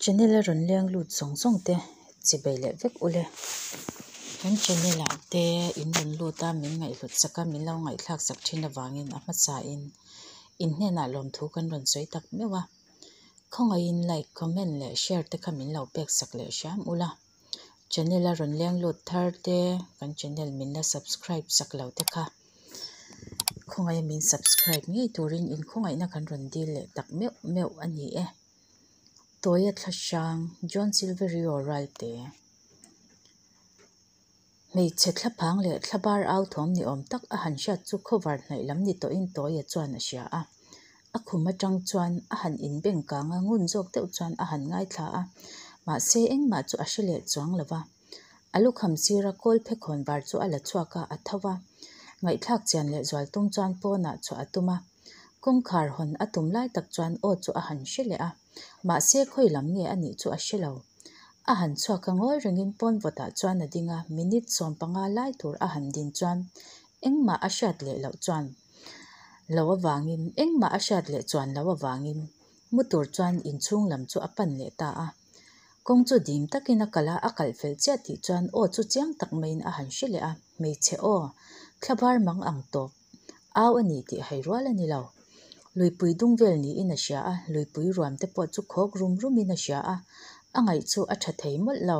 Channel a rawn leng lut zawng zawng te chibei leh vek ule. Kan channel ah te in rawn lut a min ngaihhlut sak a min lo ngaihthlak sak thin avangin a hmasa in in hnenah lawmthu kan rawn sawi tak meuh a. Khawngaihin like, comment leh share te kha min lo pek sak leh hram ula. Channel a rawn leng lut thar te kan channel min la subscribe sak lo te kha khawngaih min subscribe ngei turin in khawngaihna kan rawn dil leh tak meuh meuh a ni e. Tawia thla hrang John Silverio Ralte Hmeichhe thlaphang leh thlabar au thawm ni awm tak a han hriat chu khawvar hnaih lam ni tawhin Tawia chuan a hria a. A khum atang chuan a han inbeng kang a, ngun zawk deuh chuan a han ngaithla a, mahse engmah chu a hre leh chuang lo va. A lukham sira kawl phekhawn var chu a la chhuak a, a tho va. Ngaihthlak chian leh zual tum chuan pawnah chhuah a tum a. Kawngkhar hawn a tum lai tak chuan aw chu a han hre leh a, mahse khawi lam nge a nih chu a hre lo. A han chhuak a ngawi rengin pawn vawtah chuan a ding a, minute 15 lai tur a han din chuan engmah a hriat leh loh chuan lo avangin engmah a hriat leh chuan lo avangin mu tur chuan inchhung lam chu a pan leh ta a. Kawng chu dim takin a kalh a, a kalh fel chiah tih chuan aw chu chiang tak maiin a han hre leh a, hmeichhe aw, thlabar mang ang tawp au a ni tih hai rual a ni lo. Luipui dung vel niin a hria a, luipui ruam te pawh chu khawk rum rumin a hria a, a ngaih chu a tha thei mawlh lo.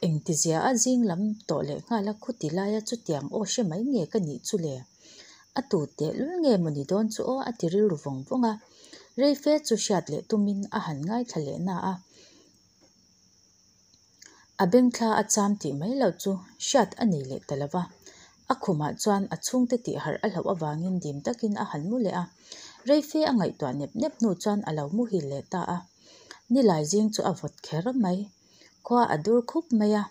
Engtizia a zing lam tawh leh nghal a khuti laia chutiang aw hre mai nge ka nih chu le? A tu tehlul nge maw ni dawn chu aw a ti rilru vawng vawng a. Reife chu hriat leh tumin a han ngaithla leh na a. A bengthla a cham tih mai loh chu hriat a nei leh ta lo va. A khumah chuan a chhungte tih harh a hlauh avangin dim takin a han mu leh a. Reife a ngaihtuah nep nep hnu chuan a lo muhil leh ta a. Nilai zing chu a vawt kher mai. Khua a dur khup mai a.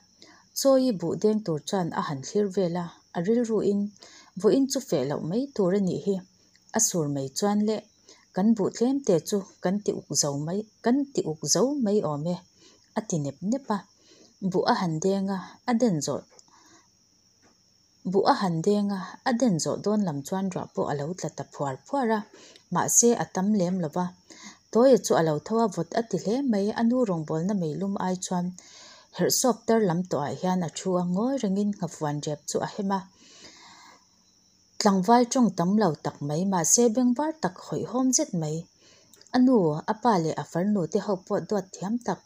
Chawi buh deng tur chuan a han thlir vel a, a rilruin vawiin chu feh loh mai tur a nih hi. A sur mai chuan le, kan buh tlem te chu kan ti uk zo mai, kan ti uk zo mai awm e, a ti nep nep a. Buh a han deng a, a den zawh Buh a han deng a, a den zawh dawn lam chuan ruah pawh a lo tla ta phuar phuar a, mahse a tam lem lo va. Tawia chu a lo tho a, vawt a ti hle mai, a nu rawngbawlna meilum ai chuan herhsawp tar lam tawhah hian a thu a, ngawi rengin nghafuan rep chu a hem a. Tlangval tawng tam lo tak mai, mahse bengvar tak hawihhawm zet mai. A nu, a pa leh a farnu te ho pawh duat thiam tak,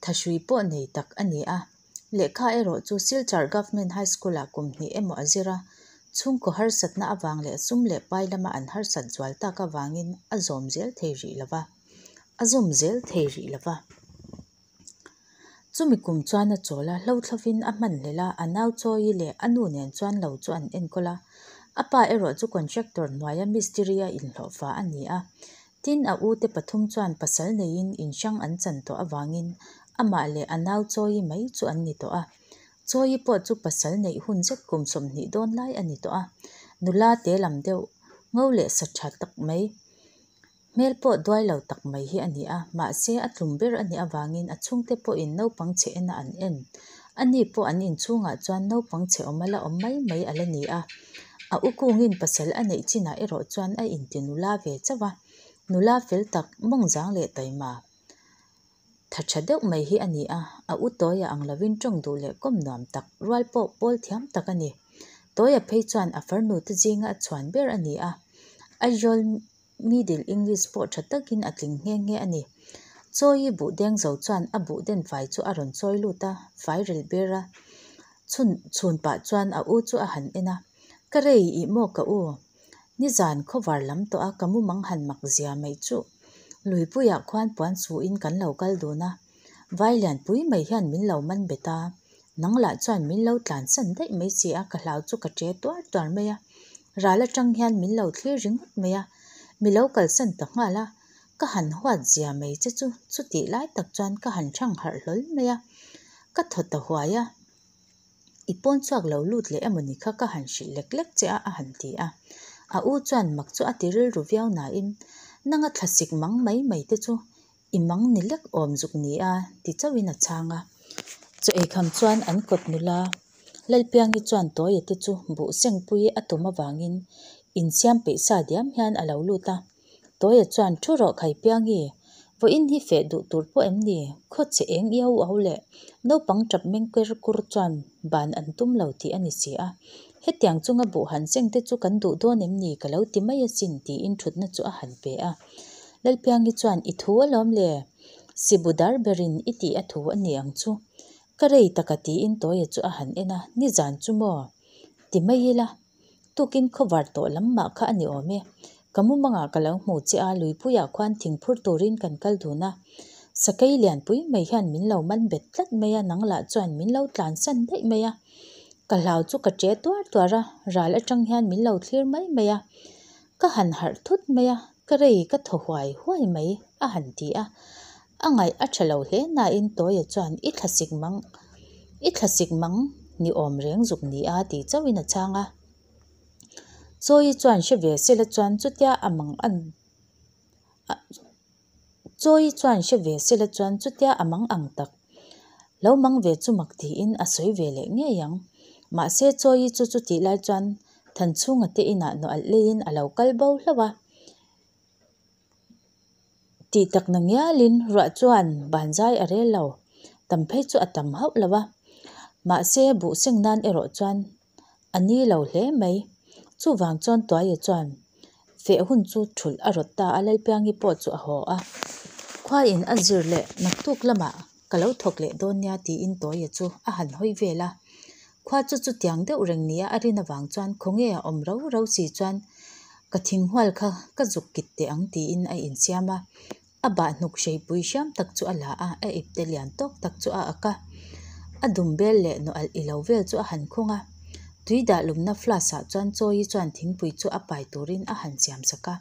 thahrui pawh nei tak a ni a. Lehkha erawh chu Silchar Government High School-ah kum hnih emaw a zir a, chhungkaw harsatna avang leh sum leh pai lama an harsat zual tak avangin a zawm zel thei rih lo va, a zawm zel thei rih lo va. Chumi kum chuan a chawl a, hlauthlovin a hman hlel a, a nau Chawi leh a nu nen chuan lo chu an enkawl a. A pa erawh chu contractor hnuaia mistiri-a inhlawhfa a ni a. Tin, a ute pathum chuan pasal neiin in hrang an chan tawh avangin amah leh a nau Chawi mai chu an ni tawh a. Chawi pawh chu pasal neih hun zet kum 20 dawn lai a ni tawh a. Nula te lam deuh, ngo leh sa tha tak mai, hmel pawh duai lo tak mai hi a ni a. Mahse, a tlum ber a nih avangin a chhungte pawhin naupang chhe ena an en. Ani pawh an inchhungah chuan naupang chhe awm a la awm mai mai a la ni a. A u kungin pasal a neih chinah erawh chuan a inti nula ve chauh a, nula fel tak, mawngzang leh taima tha tha deuh mai hi a ni a, a u Tawia ang lovin tawng duh leh kawm nuam tak, rual pawh pawl thiam tak a ni. Tawia phei chuan a farnu te zinga a chhuan ber a ni a, Aizawl Middle English pawh tha takin a tling nghe nghe a ni. Chawi buh deng zo chuan a buh den fai chu a rawn chawi lut a, fai rel ber a chhun chhun pah chuan a u chu a han en a, Ka rei ih maw ka u? Nizan khawvar lam tawh a ka mumang han mak zia mai chuh. Luipuiah khuan puan suhin kan lo kal dun a, vai lianpui mai hian min lo man bet a, nang lah chuan min lo tlansan daih mai si a, ka hlau chu ka che tuar tuar mai a. Ral atang hian min lo thlir ringawt mai a, mi lo kalsan ta nghal a, ka han huat zia mai che chu chutih lai tak chuan ka han thang harh hlawl mai a, ka thaw ta huai a. I pawn chhuak lo lut leh emaw ni kha ka han hrilh lek lek che a a han ti a. A u chuan mak chu a ti rilru viau nain nanga thlasik mang mai mai te chu i mang ni lek awm zuk ni a ti chauhin a chhang a. Chaw eikham chuan an kawt nula Lalpiangi chuan Tawia te chu buh sengpui a tum avangin insiam peih sa diam hian a lo lut a. Tawia chuan thu rawh Khaipiangi, Vawiin hi feh duh tur pawh em ni? Khaw che eng iau au leh naupang tap meng ker kur chuan ban an tum lo tih a ni si a. Hetiang chunga buh han seng te chu kan duh dawn em ni ka lo ti mai asin tiin thutna chu a han pe a. Lalpiangi chuan i thu alawm le, Sibu dar berin i tih a thu a ni ang chu. Ka rei taka tiin Tawia chu a han en a, nizan chu maw? Ti mai ila, tukin khawvar tawh lam mah kha a ni awm e. Ka mumangah ka lo hmu che a, luipuiah khuan thingphur turin kan kal dun a. Sakei lianpui mai hian min lo man bet tlat mai a, nang lah chuan min lo tlansan daih mai a. Ka hlau chu ka ṭe tuar tuar a, ral aṭang hian min lo thlir mai mai a. Ka han harh thut mai a, ka rei ka thaw huai huai mai a han ti a. A ngaih a ṭha lo hle nain Tawia chuan i thlasik mang i thlasik mang ni awm reng zuk ni a tih chauhin a chhang a. Chawi chuan hre ve sela chuan chutia a mang an Chawi chuan hre ve sela chuan chutia a mang ang tak lo mang ve chu mak tiin a sawi ve leh ngei ang. Mahse Chawi chu chutih lai chuan Thanchhunga te inah nawh alh leiin a lo kal bo hlauh a. Tih tak na ngialin ruah chuan banzai a rel lo, tam phei chu a tam hauh lo a. Mahse buh seng nan erawh chuan a ni lo hle mai. Chuvang chuan Tuaia chuan feh hun chu thulh a rawt ta a, Lalpiangi pawh chu a haw a. Khuaiin a zir leh naktuk lamah ka lo thawk leh dawn nia tiin Tawia chu a han hawi vel a. Khua chu chutiang deuh reng nia a rin avang chuan khawnge a awm rau rau si chuan ka thinghual kha ka zuk kit teh ang tiin a insiam a. A bah hnuk hreipui hriam tak chu a la a, a ipte lian tawk tak chu a ak a. A dum bel leh nawh alh ilo vel chu a han khung a. Tui dah lumna flask ah chuan Chawi chuan thingpui chu a pai turin a han siam sak a.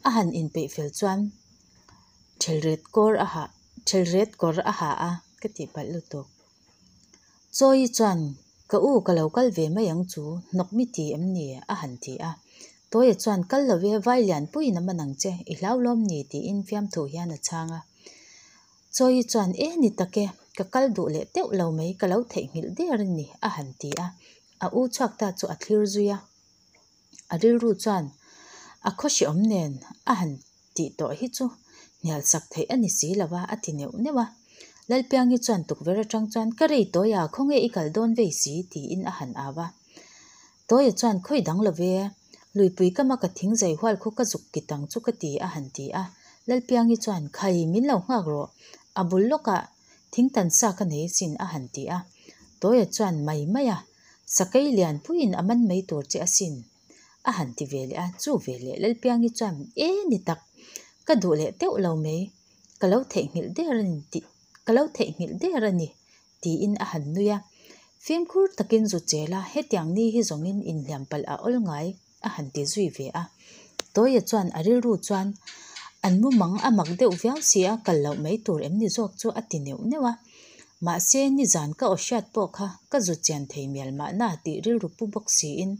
A han inpeih fel chuan thelret kawr a ha thelret kawr a ha a ka tih palh lutuk. Chawi chuan Ka u ka lo kal ve mai ang chu, hnawk mi ti em ni? a han ti a. Tawia chuan Kal lo e, vai lianpuiin a man ang che, i hlau lawm ni? tiin fiamthu hian a chhang a. Chawi chuan E ni tak e, ka kal duh leh teuh lo mai, ka lo theihnghilh der a ni a han ti a. A u chhuak ta chu a thlir zui a. A rilru chuan a khaw hreawm nen a han tih tawh hi chu hnial sak theih a ni si lo a, a ti neuh neuh a. Lalpiangi chuan tukverh atang chuan Ka rei tawi a, khawnge i kal dawn vei si? tiin a han au a. Tawia chuan Khawi dang lo ve, luipui kama ka thing zai hual khu ka zuk kit ang chu ka ti a han ti a. Lalpiangi chuan Khai, min lo nghak rawh, a bul lawkah thing tan sa ka nei asin a han ti a. Tawia chuan Mai mai a, Sakei lianpuiin a man mai tur che asin a han ti ve leh a, chu ve leh Lalpiangi chuan E ni tak, ka duh leh teuh lo mai, ka lo theihnghilh der a ni tih ka lo theihnghilh der a ni tiin a han nui a. Fimkhur takin zu chel a, hetiang ni hi zawngin inhliam palh a awl ngai a han ti zui ve a. Tawia chuan a rilru chuan an mumang a mak deuh viau si a, kal loh mai tur em ni zawk chu a ti neuh neuh a. Mahse, nizan ka aw hriat pawh kha ka zu chian thei mial mahna tih rilru pu bawk siin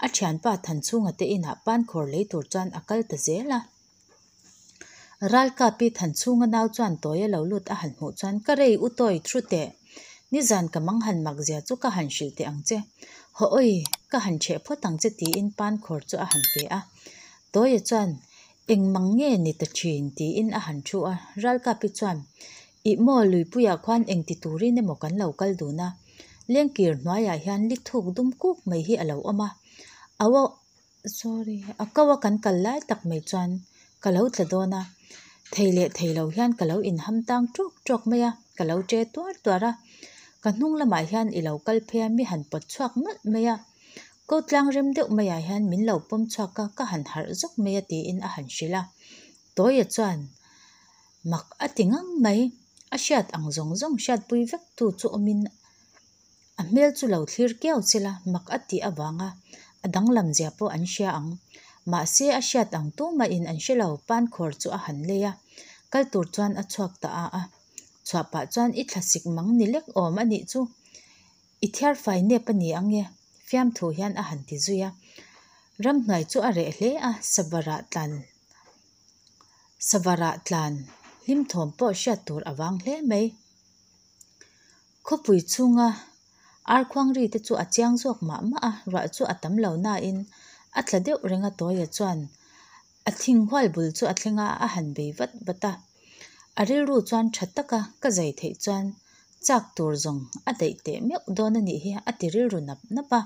a thianpa Thanchhunga te inah pankhawr lei tur chuan a kal ta zel a. Ralkapi Thanchhunga nau chuan Tawia lo lut a han hmuh chuan ka rei u Tawi thu teh, nizan ka mang han mak zia chu ka han hrilh teh ang che. Haw awi, ka han chheh phawt ang che tiin pankhawr chu a han pe a. Tawia chuan Eng mang nge ni ta thin? tiin a han thu a. Ralkapi chuan, Ih maw, Luipuiah khuan eng ti turin emaw kan lo kal dun a. Lengkir hnuaiah hian li thuk dum kuk mai hi a lo awm a. A sorry, a ko a kan kal lai tak mai chuan ka lo tla dawn a. Thei leh thei lo hian ka lo inham tang ṭawk ṭawk mai a, ka lo ṭe tuar tuar a. Ka hnung lamah hian i lo kal phei a, mi han pawt chhuak nawlh mai a. Ko tlang rem deuh maiah hian min lo pawm chhuak a, ka han harh zawk mai a tiin a han hrilh a. Tawia chuan mak a ti ngang mai, a hriat ang zawng zawng hriatpui vek tu chu awmin a hmel chu lo thlir kiau chil a, mak a tih avanga a danglam zia pawh an hria ang. Mahse a hriat ang tumahin an hre lo, pankhawr chu a han lei a, kal tur chuan a chhuak ta a a. Chhuah pah chuan i thlasik mang ni lek awm a nih chu. I thiarfai nep a ni ang e, fiamthu hian a han ti zui a. Ramhnuai chu a reh hle a, savarah tlan savarah tlan hlim thawm pawh hriat tur a vang hle mai. Khawpui chhunga arkhuang ri te chu a chiang zawk mah mah a, ruah chu a tam lo nain a tla deuh reng a Tawia chuan a thinghual bul chu a thleng a, a han bei vat vat a. A rilru chuan tha taka ka zai theih chuan chak tur zawng a daih teh meuh dawn a nih hi a ti rilru nap nap a.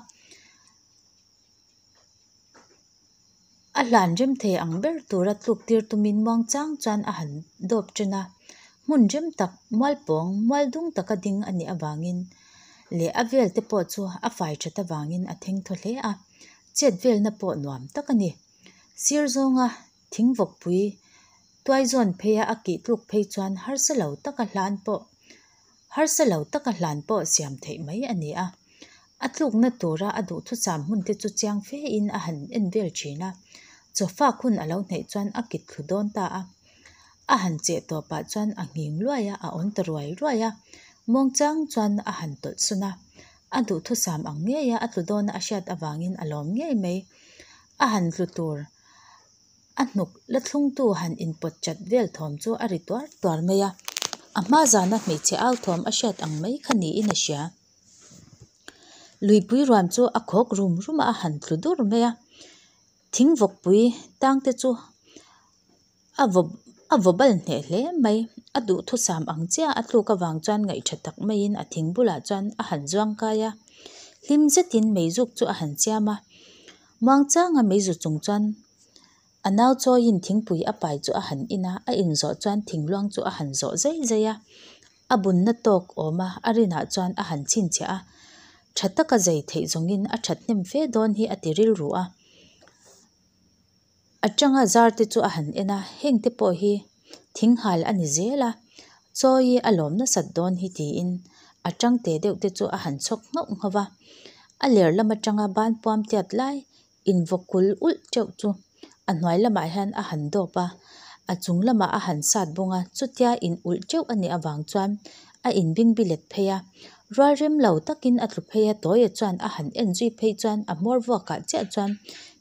A hlan rem thei ang ber tura tluk tir tumin muang chang chuan a han dawp ṭan a. Hmun rem tak, mualpawng, mual dung taka ding a nih avangin leh a vel te pawh chu a fai that avangin a theng thaw hle a, chet velna pawh nuam tak a ni. Sir zawnga thingvawkpui tuai zawn pheia a kih tluk phei chuan harsa lo taka hlan pawh harsa lo taka hlan pawh siam theih mai a ni a. A tlukna tura a duhthusam hmun te chu chiang fe in a han en vel thin a, chawfak hun a lo hneih chuan a kit thlu dawn ta a. A han cheh tawpah chuan a nghing luai a, a awn ta ruai ruai a. Muangchang chuan a han tawlh sawn a, a duhthusam ang ngeia a tlu dawna a hriat avangin a lawm ngei mai. A han tlu tur a hnuk la thlungtu han inpawt chat vel thawm chu a ri tuar tuar mai a, a hma zana hmeichhe au thawm a hriat ang mai kha niin a hria. Luipui ruam chu a khawk rum rum a, a han tlu dur mai a. Thingvawkpui tangte chu a vaw a vaw bal hneh hle mai. A duhthusam ang chiah a tluk avang chuan ngaihṭha tak maiin a thing bulah chuan a han zuang kai a. Hlim zetin meizuk chu a han siam a. Muangchanga meizu chung chuan a nau chawiin thingpui a pai chu a han in a, a inzawh chuan thingluang chu a han zawh zai zai a. A bunna tawk awm a, a rinah chuan a han chhinchhiah a, tha taka zai theih zawngin a that hnem fe dawn hi a ti rilru a. A tanga zar te chu a han en a, heng te pawh hi thinghal a ni zel a, chawi a lawm nasat dawn hi tiin a tang te deuh te chu a han chhawk nghauh nghauh va. A ler lam atanga ban puam tiat lai invawk kul ulh teuh chu a hnuai lamah hian a han dawp a, a chung lamah a han sat bawng a, chutia in ulh teuh a nih avang chuan a inbingbi let phei a, rual rem lo takin a tlu phei a, tawia chuan a han en zui phei chuan a hmawr vuakah chiah chuan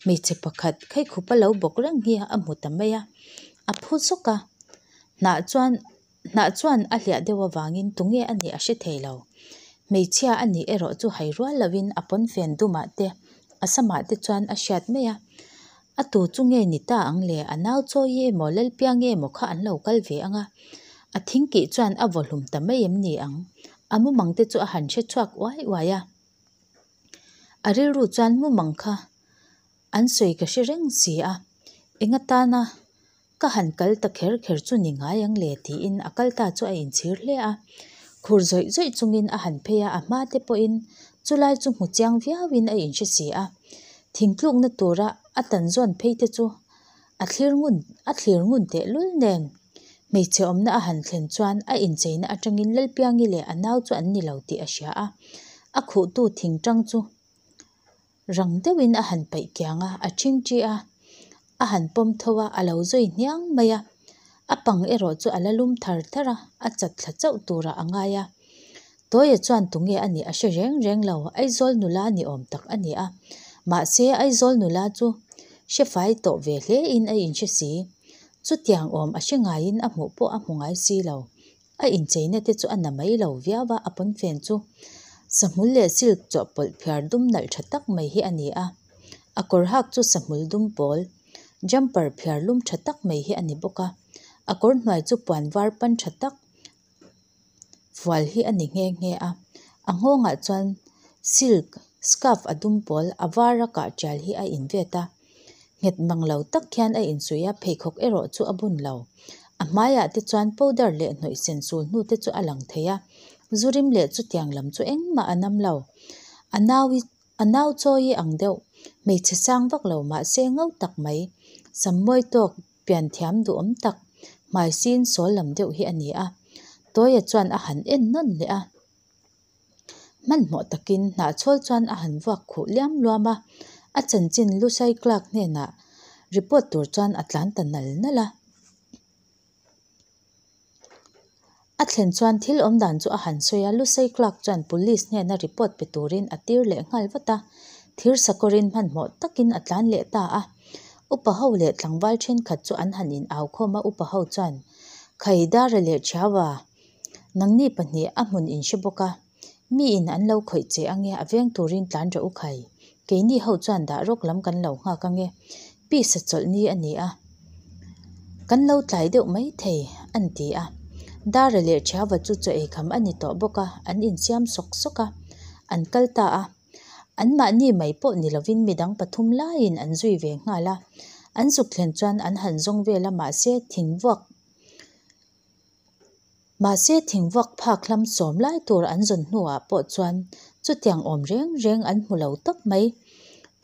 hmeichhe pakhat khaikhupa lo bawk reng hi a hmu ta mai a, a phu zawk a, hnah chuan hnah chuan a hliah deuh avangin tunge a nih a hre thei lo. Hmeichhia a nih erawh chu hai rual lovin a pawnfen dumah te a samah te chuan a hriat mai a, a tu chu nge ni ta ang le a nau chawi emaw Lalpiang emaw kha an lo kal ve ang a, a thingkih chuan a vaw hlum ta mai em ni ang? A mumang te chu a han hre chhuak uai uai a, a rilru chuan mumang kha an sawi ka hre reng si a, eng atana Ka han kal ta kher kher chu ni ngai ang le tiin a kal ta chu a inchhir hle a. Khur zawih zawih chungin a han phei a, a hma te pawhin chulai chu hmu chiang viauin a inhre si a. Thingtlukna tura a tan zawn phei te chu a thlir ngun a thlir ngun tehlul nen. Hmeichhe awmna a han thlen chuan a incheina atangin Lalpiangi leh a nau chu an ni lo tih a hria a. A khuhtu thingtang chu Rang deuhin a han paih kiang a, a ṭhingṭi a, a han pawm tho a, a lo zui hniang mai a. A pang erawh chu a la lum thar thar a, a chat thla chauh turah a ngai a. Tawia chuan tunge a nih a hre reng reng lo, Aizawl nula ni awm tak a ni a. Mahse, Aizawl nula chu hre fai tawh ve hlein a inhre si. Chutiang awm a hre ngaiin a hmuh pawh a hmu ngai si lo. A incheina te chu a na mai lo viau a, a pawnfen chu sahmul leh silk chawhpawlh phiar dum nalh tha tak mai hi a ni a. A kawr hak chu sahmul dum pawl, jumper phiar lum tha tak mai hi a ni bawk a. A kawr hnuai chu puan var pan tha tak fual hi a ni nghe nghe a. A nghawngah chuan silk scarf a dum pawl a var a kah tial hi a invet a. Nghet mang lo tak hian a insuih a, pheikhawk erawh chu a bun lo. A hmaiah te chuan powder leh hnawih sen sul hnu te chu a lang thei a, zu rim leh chutiang lam chu engmah a nam lo. A nau i a nau chawi ang deuh, hmeichhe sang vak lo mahse ngo tak mai, sam mawi tawk pian thiam duhawm tak, hmai sin sawl lam deuh hi a ni a. Tawia chuan a han en nawn leh a. Hmanhmawh takin hnahchhawl chuan a han vuak khuh liam luam a, a chanchin Lusai Clark hnenah report tur chuan a tlan ta nal nal a. A thlen chuan thil awm dan chu a han sawi a, Lusai Clark chuan police hnena report pe turin a tir leh nghal vat a, thir sakawrin hmanhmawh takin a tlan leh ta a. Upa ho leh tlangval thenkhat chu an han in au khawm a, upa ho chuan, Khai Dara leh Thiaua, Nangni pahnih a hmun in hre bawk a, mi in an lo khawih che ange a veng turin tlan rawh u khai. Keini ho chuan dah rawk lam kan lo nghak ange. Peace a chawlh ni a ni a, kan lo tlai deuh mai thei an ti a. Dara leh Thiava chu chaw eikham a ni tawh bawk a, an insiam sawk sawk a, an kal ta a. Anmahni mai pawh ni lovin midang pathum laiin an zui ve nghal a. An zuk thlen chuan an han zawng vel a, mahse thingvuak Mahse thingvuak phak hlam sawm lai tur an zawn hnuah pawh chuan chutiang awm reng reng an hmu lo tawp mai.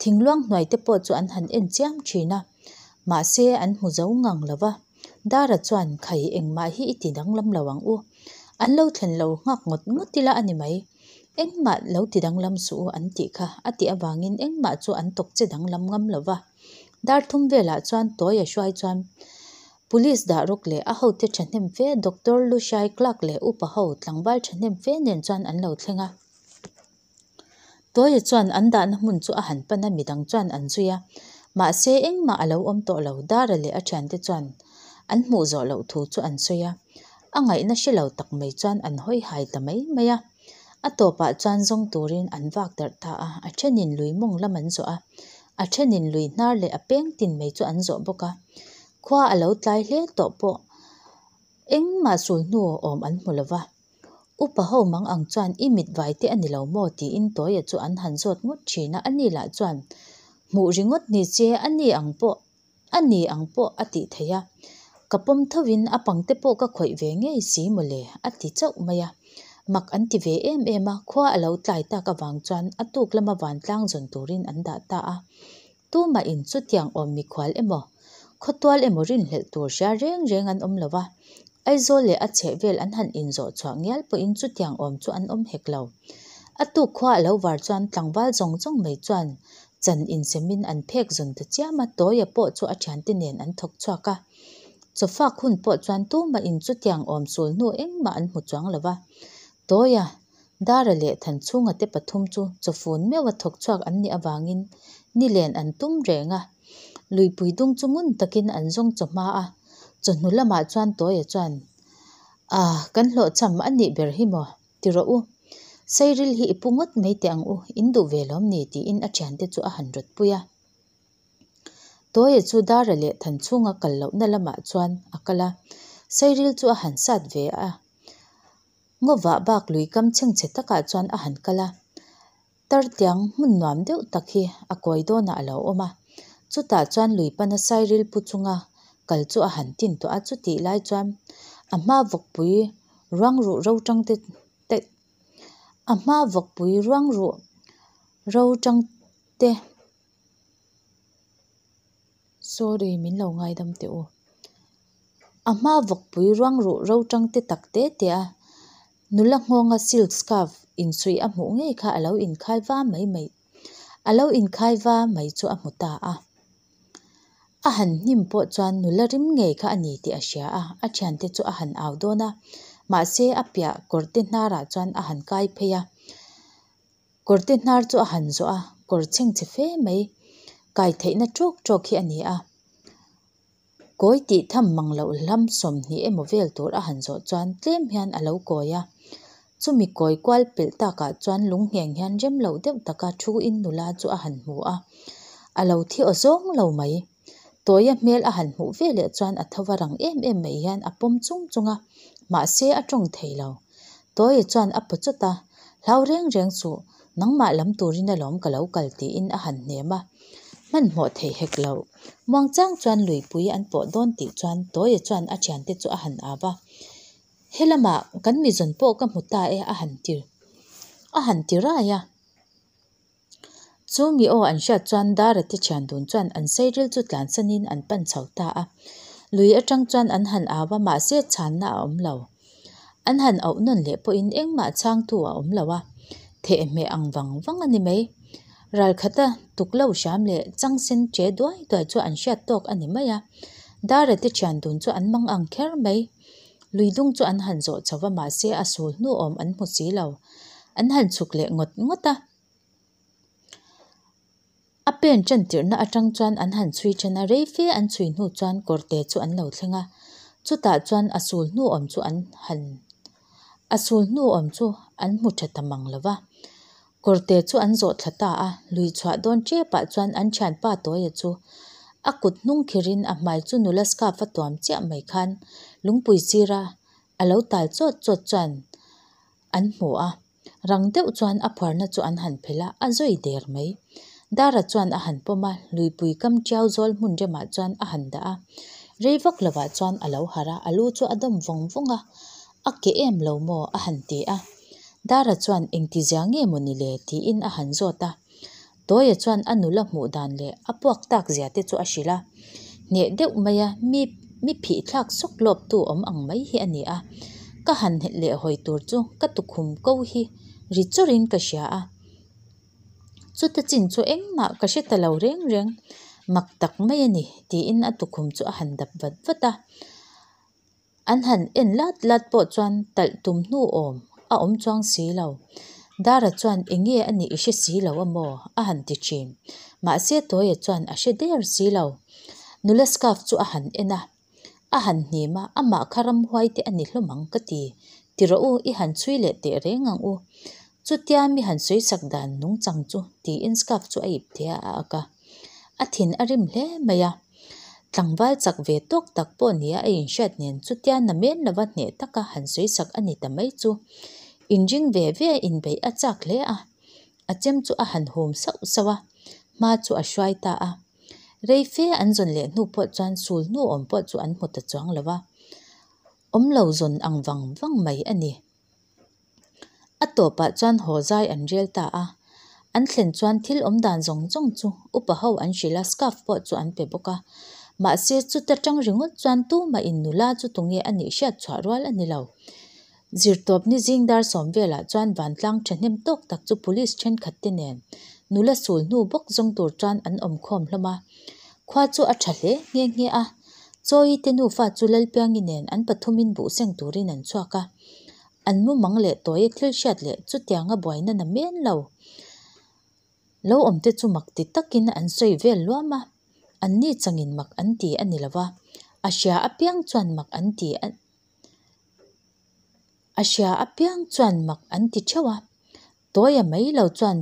Thingluang hnuai te pawh chu an han en chiam thin a, mahse an hmu zo ngang lo va. Dara chuan, Khai, engmah hi i ti danglam lo ang u. An lo thlen lo nghak ngawt ngawt ila a ni mai. Engmah lo ti danglam suh u an tih kha a tih avangin engmah chu an tawk che danglam ngam lo va. Dar thum velah chuan Tawia hruai chuan Police dah rawk leh a hote thahnem fe Doctor Lushai Clark leh upa ho tlangval thahnem fe nen chuan an lo thleng a. Tawia chuan an dahna hmun chu a han pan a, midang chuan an zui a. Mahse engmah a lo awm tawh lo, Dara leh a thiante chuan an hmuh zawh loh thu chu an sawi a. A ngaihna hre lo tak mai chuan an hawi hai ta mai mai a. A tawpah chuan zawng turin an vak darh ta a, a thenin lui mawng lam an zawh a, a thenin lui hnar leh a peng tin mai chu an zawh bawk a. Khua a lo tlai hle tawh pawh engmah sul hnu awm an hmu lo va. Upa ho mang ang chuan i mit vai te a ni lo maw tiin Tawia chu an han zawt ngawt thin a, ani lah chuan hmuh ringawt ni che a ni ang pawh a ni ang pawh a tih theih a, ka pawm thovin a pangte pawh ka khawih ve ngei si mawle a ti chauh mai a. Mak an ti ve em em a, khua a lo tlai tak avang chuan a tuk lama vantlang zawn turin an dah ta a. Tumah in chutiang awm mikhual emaw, khawtual emaw rinhlelh tur hria reng reng an awm lo va, Aizawl leh a chhehvel an han inzawh chhuah ngial pawhin chutiang awm chu an awm hek lo. A tuk khua a lo var chuan tlangval zawng zawng mai chuan chan insemin an phek zawn ta chiam a, Tawia pawh chu a thiante nen an thawk chhuak a. Chawfak hun pawh chuan tumah in chutiang awm sul hnu engmah an hmu chuang lo va. Tawia, Dara leh Thanchhunga te pathum chu chawfun meuha thawk chhuak an nih avangin nilen an tum reng a. Luipui dung chu ngun takin an zawng chawhma a, chawhnu lamah chuan Tawia chuan, Ah, kan hlawhchham a nih ber hi maw? Ti rawh u. Sairil hi i pu ngawt mai teh ang u, in duh ve lawm ni? tiin a thiante chu a han rawt pui a. Tawia chu Dara leh Thanchhunga kal lohna lamah chuan a kal a, Sairil chu a han sat ve a. Ngawvah bak lui kam chhengchhe takah chuan a han kal a, tartiang hmun nuam deuh tak hi a kawi dawnah a lo awm a. Chutah chuan lui pana sairil pu chunga kal chu a han tin tawh a, chutih lai chuan a hma vawkpui ruang ruh ro tang te te a hma vawkpui ruang ruh ro tang te Sorry min lo ngaidam teh u. A hma vawkpui ruang ruh ro tang te tak te te a, nula nghawnga silk scarf insuih a hmuh ngei kha a lo inkhai va mai mai a lo inkhai va mai chu a hmu ta a. A han hnim pawh chuan nula rim ngei kha a ni tih a hria a, a thiante chu a han au dawn a, mahse a piah kawrte hnarah chuan a han kai phei a. Kawrte hnar chu a han zawh a, kawr chhengchhe fe mai, kai theihna tawk tawk hi a ni a. Kawi tih tham mang loh hlam 20 emaw vel tur a han zawh chuan tlem hian a lo kawi a. Chumi kawi kual pelh takah chuan lung ngheng hian rem loh deuh taka thu in nula chu a han hmu a, a lo thi aw zawng lo mai. Tawia hmel a han hmuh veleh chuan a tho va rang em em mai hian a pawm chung chung a, mahse a tawng thei lo. Tawia chuan a paw chawt a, Hlau reng reng suh, nangmah lam turin alawm ka lo kal tiin a han hnem a. Hmanhmawh theih hek lo. Muangchang chuan luipui an pawh dawn tih chuan Tawia chuan a thiante chu a han au a. Helamah kan mizawn pawh ka hmu ta e a han ti a han ti rai a. Chu mi aw an hriat chuan Dara te thian dun chuan an sairil chu tlansanin an pan chho ta a. Lui atang chuan an han au a mahse chhanna a awm lo. An han auh nawn leh pawhin engmah chhangtu a awm lo a, thehhmeh ang vang vang a ni mai. Ralkhata tuklo hram leh changsen che duai duai chu an hriat tawk a ni mai a. Dara te thian dun chu an mang ang kher mai. Lui dung chu an han zawh chho va mahse a sul hnu awm an hmu si lo. An han chhuk leh ngawt ngawt a. A pen tan tirhna atang chuan an han chhui then a, rei fe an chhui hnu chuan kawrte chu an lo thleng a. Chutah chuan a sul hnu awm chu an han a sul hnu awm chu an hmu tha ta mang lo va. Kawrte chu an zawh thla ta a, lui chhuah dawn tepah chuan an thianpa Tawia chu a kut hnung khirin a hmai chu nula scarf a tuam chiah mai khan lungpui sira a lo tal chawt chawt chuan an hmu a. Rang deuh chuan a phuarna chu an han phelh a, a zawi der mai. Dara chuan a han pawm a, luipui kam tiau zawl hmun remah chuan a han dah a. Rei vak lovah chuan a lo harh a, a lu chu a dawm vawng vawng a, A ke em lo maw? a han ti a. Dara chuan engtizia nge maw ni le? tiin a han zawt a. Tawia chuan a nula hmuh dan leh a puak tak zia te chu a hrilh a. Hneh deuh maia mi mi phih thlak sawk lawp tu awm ang mai hi a ni a. Ka han leh hawi tur chu ka tukhum ko hi ri chawrin ka hria a. Chuta chin chu engmah ka hre ta lo reng reng, mak tak mai a ni tiin a tukhum chu a han dap vat vat a. An han en lat lat pawh chuan talh tum hnu awm a awm chuang si lo. Dara chuan eng nge a nih i hre si lo a maw? a han ti thin. Mahse Tawia chuan a hre der si lo. Nula scarf chu a han en a, a han hnim a, amah kha ramhuai te a ni hlawm ang ka ti. Ti rawh u, i han chhui leh teh reng ang u. Chutia mi han sawi sak dan nungchang chu tiin scarf chu a ip thei a, a ak a. A thin a rim hle mai a. Tlangval chak ve tawk tak pawh nia a inhriat nen chutia na men lova hneh taka han sawi sak a ni ta mai chu inring ve ve a inbeih a chak hle a. A chem chu a han hum sauh sauh a, hma chu a hruai ta a. Rei fe an zawn leh hnu pawh chuan sul hnu awm pawh chu an hmu ta chuang lo va, awm lo zawn ang vang vang mai a ni. A tawpah chuan haw zai an rel ta a, an thlen chuan thil awm dan zawng zawng chu upa ho an hrilh a, scarf pawh chu an pe bawk a. Mahse chuta tang ringawt chuan tumah in nula chu tunge a nih hriat chhuah rual a ni lo. Zirtawp ni zing dar sawm velah chuan vantlang thahnem tawk tak chu police thenkhat te nen nula sul hnu bawk zawng tur chuan an awm khawm hlawm a. Khua chu a tha hle nghe nghe a, Chawi te nufa chu Lalpiangi nen an pathumin buh seng turin an chhuak a. An mumang leh tawia thil hriat leh chutianga buaina na men lo. Lo awmte chu mak ti takin an sawi vel luam a, anni changin mak an ti a ni lo va, a hria apiang chuan mak an ti a a hria apiang chuan mak an ti theuh a. Tawia mai lo chuan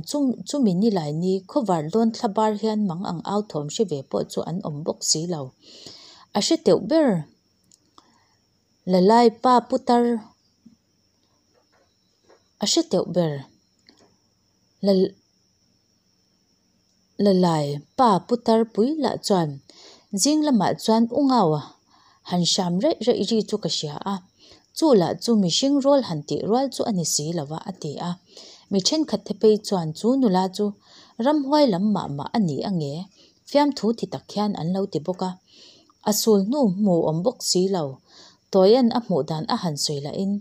chumi ni lai ni khawvar dawn thla bar hian mang ang au thawm hre ve pawh chu an awm bawk si lo. A hre teuh ber. Lalai pa putar a hre teuh ber. Lalai pa putar pui lah chuan zing lamah chuan u ngaua han hram raih raih ri chu ka hria a, chu lah chu mihring rawl han tih rual chu a ni si lo va a ti a. Mi thenkhat te phei chuan chu nula chu ramhuai lam mah mah a ni ange Fiamthu ti tak hian an lo ti bawk a, a sul hnu hmu awm bawk si lo. Tawian a hmuh dan a han sawi lahin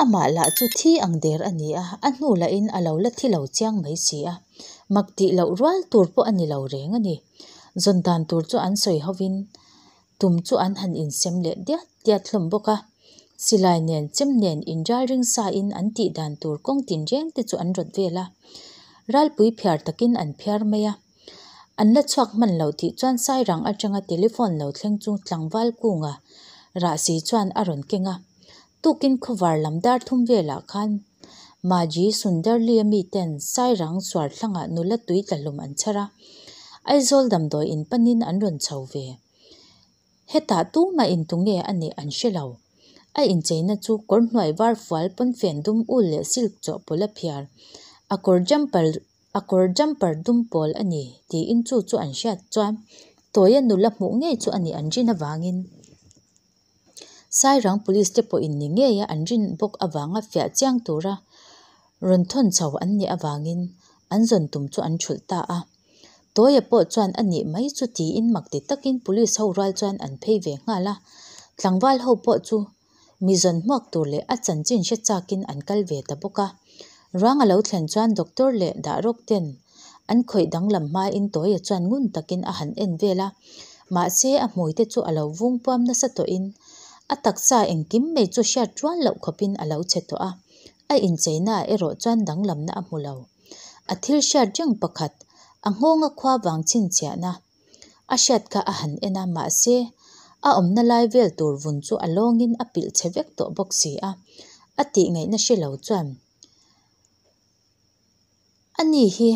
amah lah chu thi ang der a ni a, a hnu lahin a lo la thi lo chiang mai si a, mak tih loh rual tur pawh a ni lo reng a ni. Zawn dan tur chu an sawi hovin Tum chu an han insem leh diat diat hlawm bawk a, silai nen chem nen inral ring sa in an tih dan tur kawng tinreng te chu an rawt vel a, ralpui phiar takin an phiar mai a. An la chhuak hman lo tih chuan Sairang atanga telephone lo thleng chu tlangval kunga rahsi chuan a rawn keng a, tukin khawvar lam dar thum velah khan Maji Sundarli-a miten Sairang suar thlangah nula tui tla hlum an chhar a, Aizawl damdawi in panin an rawn chho ve. Hetah tumah in tunge a nih an hre lo. A incheina chu kawr hnuai var fual pawnfen dum ul leh silk chawhpawlh a phiar. A kawr jumper a kawr jumper dum pawl a ni tiin chu chu an hriat chuan Tawia nula hmuh ngei chu a nih an rin avangin Sairang Police te pawhin ni ngeia an rin bawk avanga fiah chiang tura rawn thawn chho an nih avangin an zawn tum chu an thulh ta a. Tawia pawh chuan a nih mai chu tiin mak ti takin police ho rual chuan an phei ve nghal a, tlangval ho pawh chu mi zawn hmuak tur leh a chanchin hre chakin an kal ve ta bawk a. Ruang a lo thlen chuan doctor leh dahrawk ten an khawih danglam hmain Tawia chuan ngun takin a han en vel a, mahse a hmui te chu a lo vung puam nasa tawhin a taksa engkim mai chu hriat rual loh khawpin a lo chhe tawh a, a incheinaah erawh chuan danglamna a hmu lo. A thil hriat reng pakhat, a nghawnga khua vang chhinchhiahna a hriat kha a han en a, mahse, a awmna lai vel tur vun chu a lawngin a pilh chhe vek tawh bawk si a, a tih ngaihna hre lo chuan, Ani hi.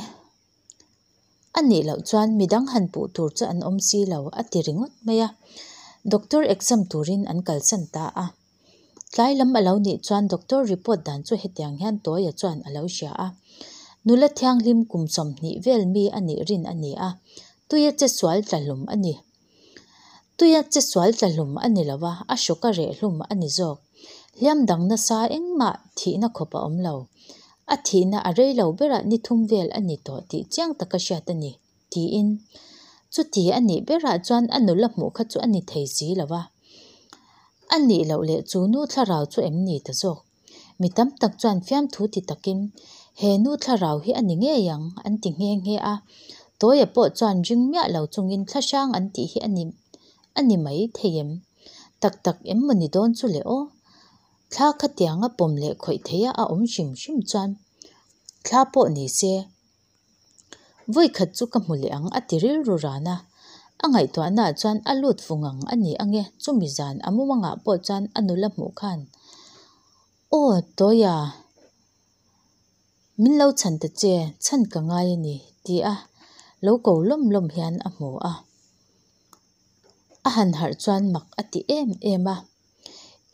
A nih loh chuan midang han puh tur chu an awm si lo, a ti ringawt mai a. Doctor exam turin an kalsan ta a. Tlai lam a lo nih chuan doctor report dan chu hetiang hian Tawia chuan a lo hria a. Nula thianghlim kum 20 vel mi a nih rin a ni a, tuia che sual tla hlum a ni. Tuia che sual tla hlum a ni lo a, a hrawk a reh hlum a ni zawk. Hliam dang nasa engmah thihna khawp a awm lo. A thihna a rei lo berah ni thum vel a ni tawh tih chiang taka hriat a ni, tiin. Chuti a nih berah chuan a nula hmuh kha chu a ni thei si lo a. A nih loh leh chu nu thlarau chu em ni ta zawk? Mi tam tak chuan fiamthu ti takin, He nu thlarau hi a ni ngei ang, an ti nghe nghe a. Tawia pawh chuan ring miah lo chungin thlahrang an tih hi a ni a ni mai thei em? Tak tak em maw ni dawn chu le aw? Thla khatianga pawm leh khawih theia a awm hrim hrim chuan thla pawh ni se. Vawikhat chu ka hmu leh ang a ti rilru ran a. A ngaihtuahnaah chuan a lut fu ngang a ni ange chumi zan a mumangah pawh chuan a nula hmuh khan, Aw Tawia, min lo chhan ta che, chhan ka ngai a ni ti a lo ko lawm lawm hian a hmu a. A han harh chuan mak a ti em em a.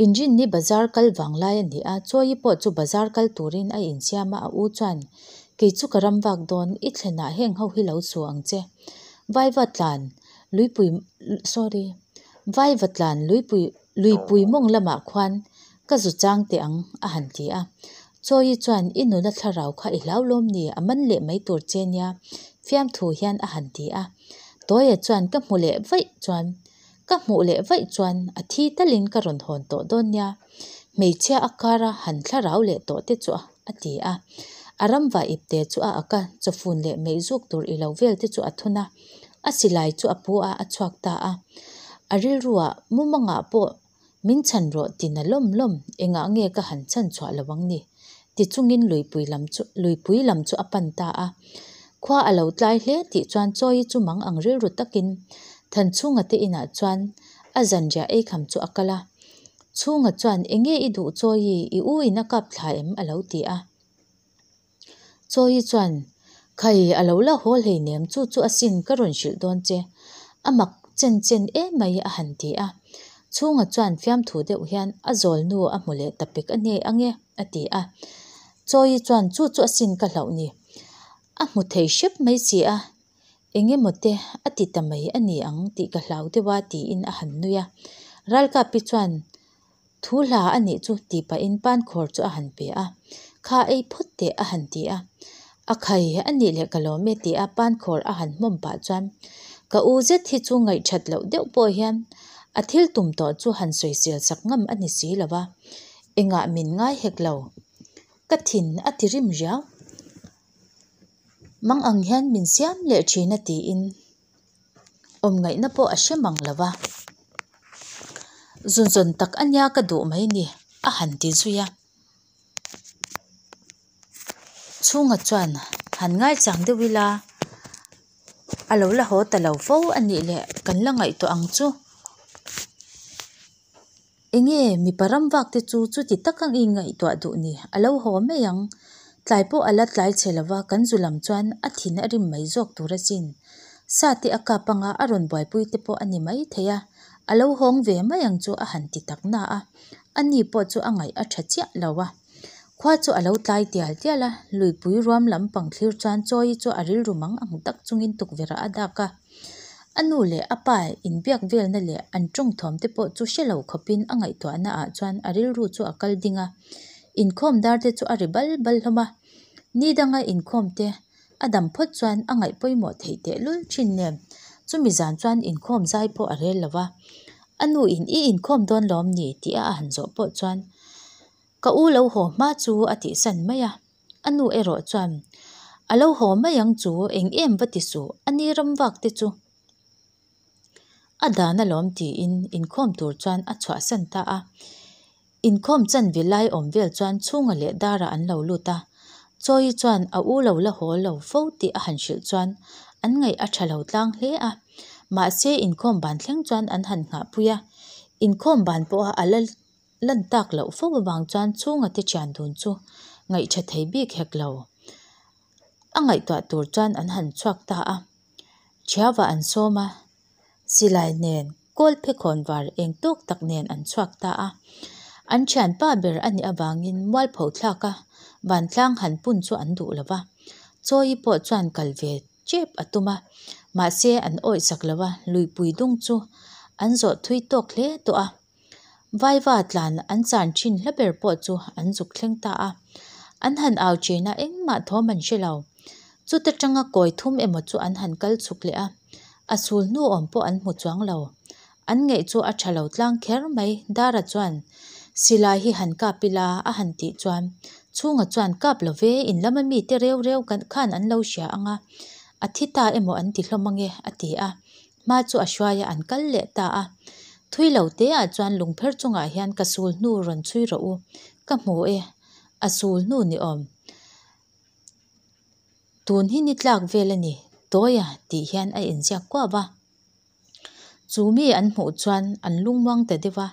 Inrinni bazar kal vang lai a ni a, Chawi pawh chu bazar kal turin a insiam a, a u chuan, Kei chu ka ram vak dawn, i thlenah heng ho hi lo su ang che. Vaiva tlan luipui sorry Vaiva tlan luipui luipui mawng lamah khuan ka zu chang teh ang a han ti a. Chawi chuan, I nuna thlarau kha i hlau lawm ni, a man leh mai tur che nia fiamthu hian a han ti a. Tawia chuan, Ka hmu leh vaih chuan Ka hmuh leh vaih chuan a thi talin ka rawn hawn tawh dawn nia, hmeichhia a kara han thlarau leh tawh te chu a ti a. A ramva ipte chu a ak a, chawfun leh meihzuk tur i lo vel te chu a thun a, a silai chu a pu a, a chhuak ta a. A rilruah mumangah pawh min chhan rawh ti na lawm lawm, engah nge ka han chhan chhuah lo ang ni? Ti chungin luipui lam chu luipui lam chu a pan ta a. Khua a lo tlai hle tih chuan Chawi chu mang ang rilru takin Thanchhunga te inah chuan a zanriah eikham chu a kal a. Chhunga chuan Enge i duh Chawi, i u in a kap thla em? a lo ti a. Chawi chuan, Khai, a lo la haw hleinem, chu chu asin ka rawn hrilh dawn che. A mak chen chen emai a han ti a. Chhunga chuan fiamthu deuh hian a zawl nu a hmu leh ta pek a nei ang e, a ti a. Chawi chuan, Chu chu asin ka hlauh ni. A hmu thei hrep mai si a, eng emaw te a ti ta mai a ni ang tih ka hlau deuh a tiin a han nui a. Ralkapi chuan, Thu hla a nih chu tih pahin pankhawr chu a han pe a, Kha ei phawt teh a han ti a. A khai a nih leh ka lawm e ti a pankhawr a han hmawm pah chuan ka u zet hi chu ngaihthat loh deuh pawh hian a thil tum tawh chu han sawisel sak ngam a ni si lo va, engah min ngai hek lo. Ka thin a ti rim riau. Mang ang hian min siam leh thin a tiin Awm ngaihna pawh a hre mang lo va, zunzawn tak a nia ka duh mai ni a han ti zui a. Chhunga chuan han ngaichang deuh ila a lo la haw ta lo fo a nih leh kan la ngaihtuah ang chu. Enge mipa ram vak te chu chuti tak ang i ngaihtuah duh ni, a lo haw mai ang. Tlai pawh a la tlai chhe lova kan zu lam chuan a thin a rim mai zawk tur asin. Sa te a kap anga a rawn buaipui te pawh a ni mai thei a, a lo hawng ve mai ang chu a han ti tak na a, a ni pawh chu a ngaih a tha chiah lo a. Khua chu a lo tlai tial tial a, luipui ruam lampang thlir chuan Chawi chu a rilru mang ang tak chungin tukverh ah a dak a. A nu leh a pa inbiak velna leh an tawng thawm te pawh chu hre lo khawpin a ngaihtuahna ah chuan a rilru chu a kal ding a. Inkhawm dar te chu a ri bal bal hlawm a. Ni danga inkhawm te a dam phawt chuan a ngaih pawimawh theih tehlul thin nen chumi zan chuan inkhawm zai pawh a rel lo va. A nu in i inkhawm dawn lawm ni tih a han zawh pawh chuan ka u lo haw hma chu a tihsan mai a. A nu erawh chuan, A lo haw mai ang chu, eng em va ti suh, a ni ram vak te chu a dan alawm tiin inkhawm tur chuan a chhuahsan ta a. Inkhawm chanve lai awm vel chuan chhunga leh darah an lo lut a. Chawi chuan a u lo la haw lo fo tih a han hrilh chuan an ngaih a tha lo tlang hle a. Mahse inkhawm ban thleng chuan an han nghahpui a, inkhawm ban pawha a la Lan tak loh fo avang chuan chhunga te thian dun chu ngaihṭha thei bik hek lo. A ngaihtuah tur chuan an han chhuak ta a. Thiauah an sawm a, silai nen kawl phekhawn var eng tawk tak nen an chhuak ta a. An thianpa ber a nih avangin mualpho thlak a vantlang han pun chu an duh lo va. Chawi pawh chuan kal ve tep a tum a, mahse an awih sak lo a, luipui dung chu an zawh thui tawk hle tawh a. Vaiva tlan an chan thin hla ber pawh chu an zuk thleng ta a. An han au thin a, engmah thawm an hre lo. Chuta tanga kawi thum emaw chu an han kal chhuk leh a, a sul hnu awm pawh an hmu chuang lo. An ngeih chu a tha lo tlang kher mai, Dara chuan silai hi han kap ila a han tih chuan Chhunga chuan kap lo ve, in lama mite reu reu khan an lo hria ang a, a thi ta emaw an ti hlawm ange a ti a. Hma chu a hruai a, an kal leh ta a. Thui lo te ah chuan lungpher chungah hian ka sul hnu rawn chhui rawh u, ka hmu e, a sul hnu ni awm. Tun hi ni tlak vel a ni, Tawia tih hian a inziak kuau a. Chu mi an hmuh chuan an lungmuang ta deuh a,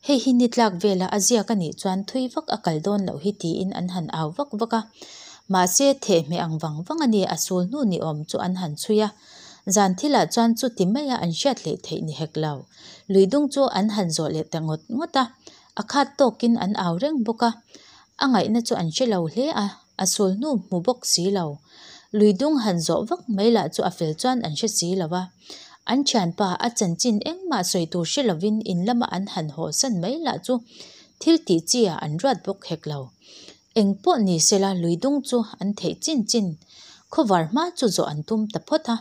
hei hi ni tlak vela a ziak a nih chuan thui vak a kal dawn loh hi tiin an han au vak vak a. Mahse thehmeh ang vang vang a ni, a sul hnu ni awm chu an han chhui a. Zan thilah chuan chuti maia an hriat hleih theih ni hek lo. Lui dung chu an han zawh leh ta ngawt ngawt a, a khat tawkin an au reng bawk a. A ngaihna chu an hre lo hle a, a sul hnu hmu bawk si lo. Lui dung han zawh vak mai lah chu a fel chuan an hre si lo a. An thianpa a chanchin engmah sawi tur hre lovin in lama an han haw san mai lah chu thil tih chi ah an ruat bawk hek lo. Eng pawh ni sela lui dung chu an theih chin chin khawvar hma chu zawh an tum ta phawt a.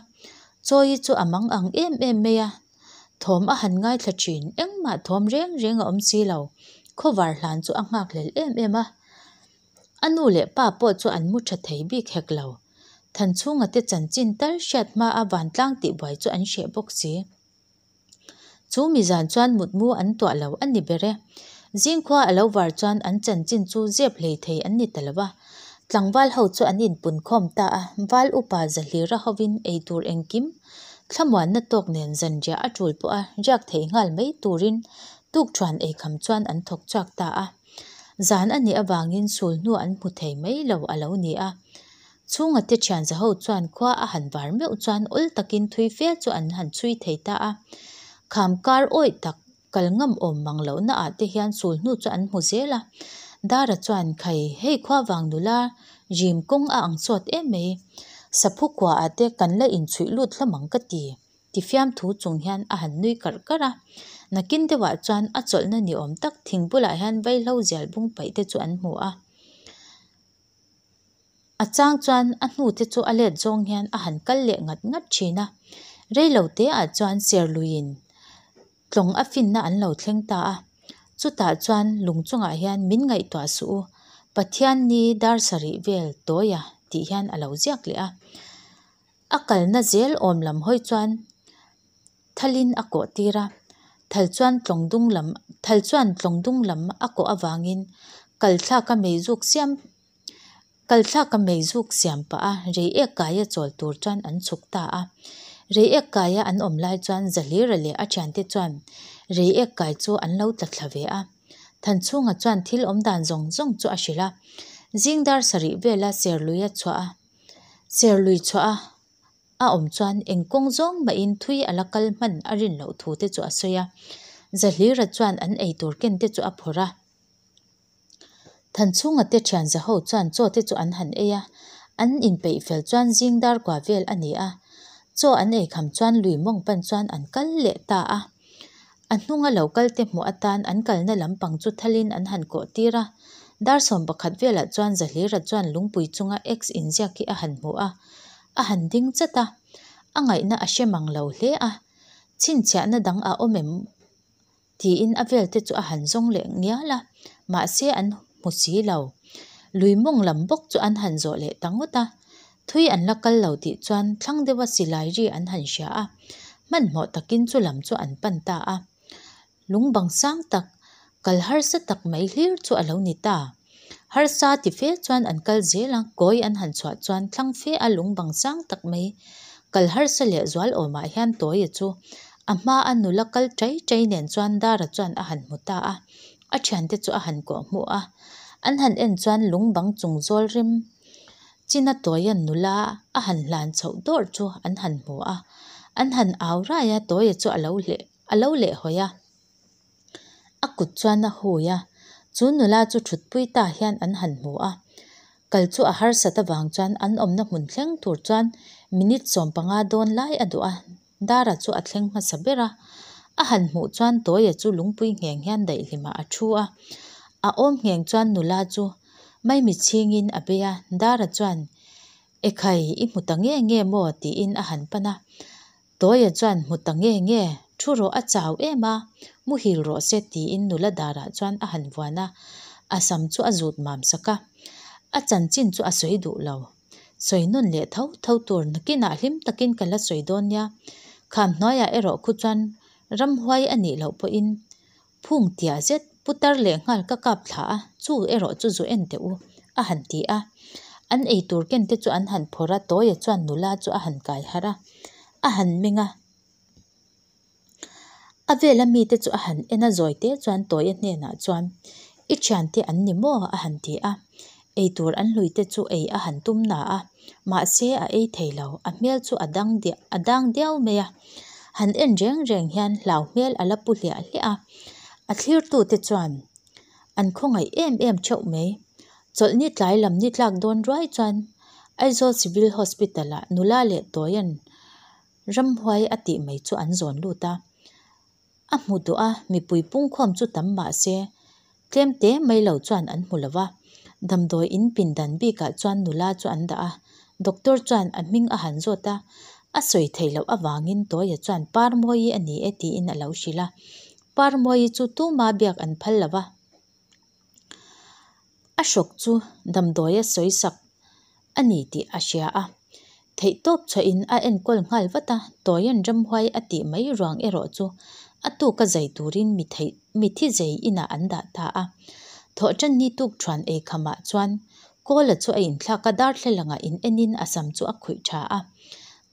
Chawi chu a mang ang em em mai a, thawm a han ngaithla thin, engmah thawm reng reng a awm si lo. Khawvar hlan chu a nghakhlel em em a. A nu leh pa pawh chu an mu tha thei bik hek lo. Thanchhunga te chanchin tal hriat hma a vantlang tihbuai chu an hreh bawk si. Chu mi zan chuan mutmu an tuah lo a ni ber e. Zingkhua a lo var chuan an chanchin chu zep hlei thei an ni ta lo va. Tlangval ho chu an inpunkhawm ta a, val upa Zahlira hovin eitur engkim thlamuanna tawk nen zanriah a tul pawh a riak thei nghal mai turin tukthuan eikham chuan an thawk chhuak ta a. Zan a nih avangin sul hnu an hmu thei mai lo a lo ni a. Chhunga te thian zaho chuan khua a han var meuh chuan awl takin thui fe chu an han chhui thei ta a. Kham kar awih tak kal ngam awm mang lohna ah te hian sul hnu chu an hmu zel a. Dara chuan khai hei khua vang nula rim kawng a ang chawt em mai. Saphu kua ah te kan la inchhuih lut hlawm ang ka ti. Ti fiamthu chung hian a han nui karh karh a. Nakin deuhah chuan a chawlhna ni awm tak thing bulah hian vaihlo zial bung paih te chu an hmu a. A chang chuan a hnu te chu a let zawng hian a han kal leh ngat ngat thin a. Reilo te ah chuan serluiin tlawng a finna an lo thleng ta a. Chutah chuan lung chungah hian min ngaihtuah suh u, Pathian ni dar sarih vel tawia tih hian a lo ziak leh a. A kalna zel awm lam hawi chuan thalin a kawh tir a, thal chuan tlawng dung lam thal chuan tlawng dung lam a kawh avangin kal thlak a meizuk siam kal thlak a meizuk siam pah a Reiek kaia chawl tur chuan an chhuk ta a. Reiek kaia an awm lai chuan Zahlira leh a thiante chuan Reiek kai chu an lo tla thla ve a. Thanchhunga chuan thil awm dan zawng zawng chu a hrilh a, zing dar sarih vela Serlui a chhuah a. Serlui chhuah a a awm chuan eng kawng zawng mahin thui a la kal hman a rin loh thu te chu a sawi a. Zahlira chuan an eitur ken te chu a phawrh a. Thanchhunga te thian za ho chuan chaw te chu an han ei a, an inpeih fel chuan zing dar kua vel a ni a. Chaw an ei kham chuan lui mawng pan chuan an kal leh ta a. A hnunga lo kal te hmuh atan an kalna lampang chu thalin an han kawh tir a. Dar 11 velah chuan Zahlira chuan lungpui chunga X inziak hi a han hmu a, a han ding chat a. A ngaihna a hre mang lo hle a, chhinchhiahna dang a awm em? Tiin a vel te chu a han zawng leh ngial a, mahse an hmu si lo. Lui mawng lam bawk chu an han zawh leh ta ngawt a, thui an la kal lo tih chuan thlang deuha silai ri an han hria a, hmanhmawh takin chu lam chu an pan ta a. Lung bang sang tak, kal harsa tak mai hlir chu a lo ni ta. Harsa ti fe chuan an kal zel a, kawi an han chhuah chuan thlang fe a lung bang sang tak mai kal harsa leh zual awmah hian Tawia chu a hma a nula kal chai chai nen chuan Dara chuan a han hmu ta a, a thiante chu a han kawh hmuh a. An han en chuan lung bang chung zawl rim china Tawia'n nula a han hlan chhoh dawrh chu an han hmu a. An han au rai a, Tawia chu a lo leh a lo lehhawi a. A kut chuan a hui a, chu nula chu thutpui ta hian an han hmu a. Kal chu a harsat avang chuan an awmna hmun thleng tur chuan minute 15 dawn lai a duh a, Dara chu a thleng hmasa ber a. A han hmuh chuan Tawia chu lungpui ngheng hian daihlimah a thu a. A awm ngheng chuan nula chu maimichhingin a bei a, Dara chuan, Ekhai, i hmu ta nge nge maw? tiin a han pan a. Tawia chuan hmu ta nge nge, thu rawh a chau em a, muhil rawh se tiin nula darah chuan a han vuan a, a sam chu a zut mam sak a. A chanchin chu a sawi duh lo. Sawi nawn leh tho tho tur nakinah hlim takin ka la sawi dawn nia. Kham hnuaiah erawh khu chuan ramhuai a nih loh pawhin Phung tia zet, putar leh nghal ka kap thla a, chu erawh chu zu en teh u, a han ti a. An eitur ken te chu an han phawrh a, Tawia chuan nula chu a han kai harh a, a han meng a. A vela mite chu a han en a, Zawite chuan Tawia hnenah chuan, I thiante an ni maw? a han ti a. Eitur an hlui te chu ei a han tum na a, mahse a ei thei lo, a hmel chu a dang a dang diau mai a. Han en reng reng hian hlau hmel a la pu hliah hliah a, a thlirtute chuan an khawngaih em em theuh mai. Chawlhni tlai lam ni tlak dawn ruai chuan Aizawl Civil Hospital ah nula leh Tawian ramhuai a tih mai chu an zawn lut a. A hmu duh a, mipui pungkhawm chu tam mah se, tlem te mai lo chuan an hmu lo va. Damdawi in pindan bikah chuan nula chu an dah a, doctor chuan a hming a han zawt a, a sawi theih loh avangin Tawia chuan Parmawii a ni e tiin a lo hrilh a. Parmawii chu tuma biak an phal lo va. A hrawk chu damdawi a sawi sak a ni tih a hria a, theihtawp chhuahin a enkawl nghal vat a, Tawian ramhuai a tih mai ruang erawh chu a tuk a zai turin mi theih mi thi zei inah an dah ta a. Thawhṭanni tuk ṭhuan ei khamah chuan Kawla chu a inthlak a, darthlalangah in enin a sam chu a khuih ṭha a.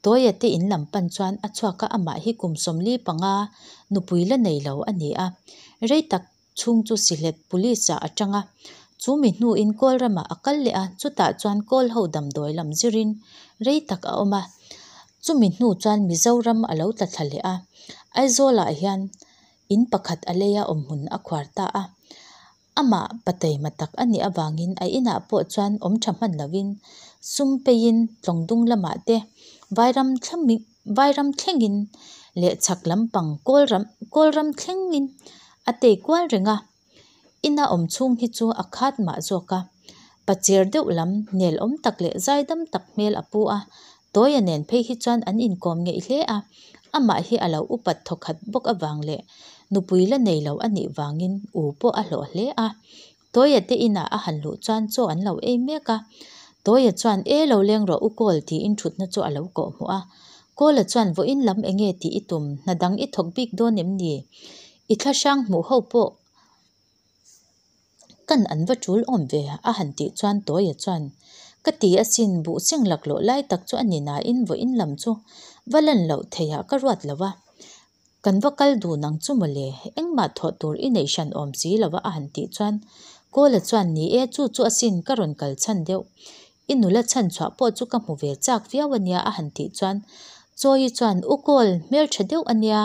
Tawia te in lam pan chuan a chhuak a, amah hi kum 45 nupui la nei lo a ni a, rei tak chhung chu Sylhet Police ah a tang a, chu mi hnuin Kawl ramah a kal leh a, chutah chuan Kawl ho damdawi lam zirin rei tak a awm a, chumi hnu chuan Mizoram a lo tla thla leh a, Aizawl ah hian in pakhat a lei a awmhmun a khuar ta a, amah pa taima tak a nih avangin a inah pawh chuan awm tha hman lovin sum peiin tlawngdung lamah te vairam Vairam thlengin leh chhak lampang Kawlram Kawlram thlengin a tei kual reng a, ina awm chhung hi chu a khat mah zawk a. Pacher deuh lam nel awm tak leh zaidam tak hmel a pu a, Tawia nen phei hi chuan an inkawm ngeih hle a, amah hi a lo upat thawkhat bawk avang leh nupui la nei lo a nih vangin u pawh a hlawh hle a. Tawia te inah a han luh chuan chaw an lo ei mek a. Tawia chuan, E lo leng rawh u Kawl tiin thutna chu a lo kawh hmuh a. Kawla chuan, Vawiin lam enge tih i tum, hna dang i thawk bik dawn em ni? I thlahrang hmuh ho pawh kan an va tul awm ve a han tih chuan Tawia chuan, Ka ti asin, buh seng laklawh lai tak chu a ni nain vawiin lam chu va lan loh theihah ka ruat lo a. Kan va kal dun ang chu mawle, engmah thawh tur i neih hran awm si lova a han tih chuan Kawla chuan ni e chu chu asin ka rawn kal chhan deuh. I nula chhan chhuah pawh chu ka hmu ve chak viau ania a han tih chuan Chawi chuan U Kawl hmeltha deuh ania,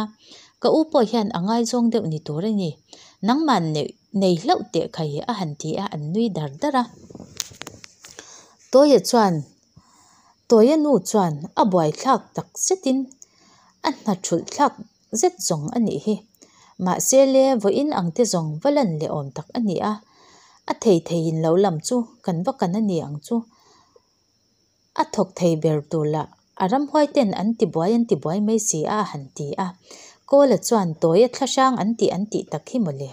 ka u pawh hian a ngaizawng deuh ni tur a ni, nangmah neih nei hlauh teh khai a han ti a an nui dar dar a. Tawia chuan Tawia nu chuan a buaithlak tak zetin a hna thulh thlak zet zawng a nih hi. Mahse le vawiin ang te zawng va lan leh awm tak a ni a, a thei theiin lo lam chu kan va kan a ni ang chu. A thawk thei ber tur lah a ramhuai ten an ti buai an ti buai mai si a a han ti a. Kawla chuan Tawia thlahrang an tih an tih tak hi mawle,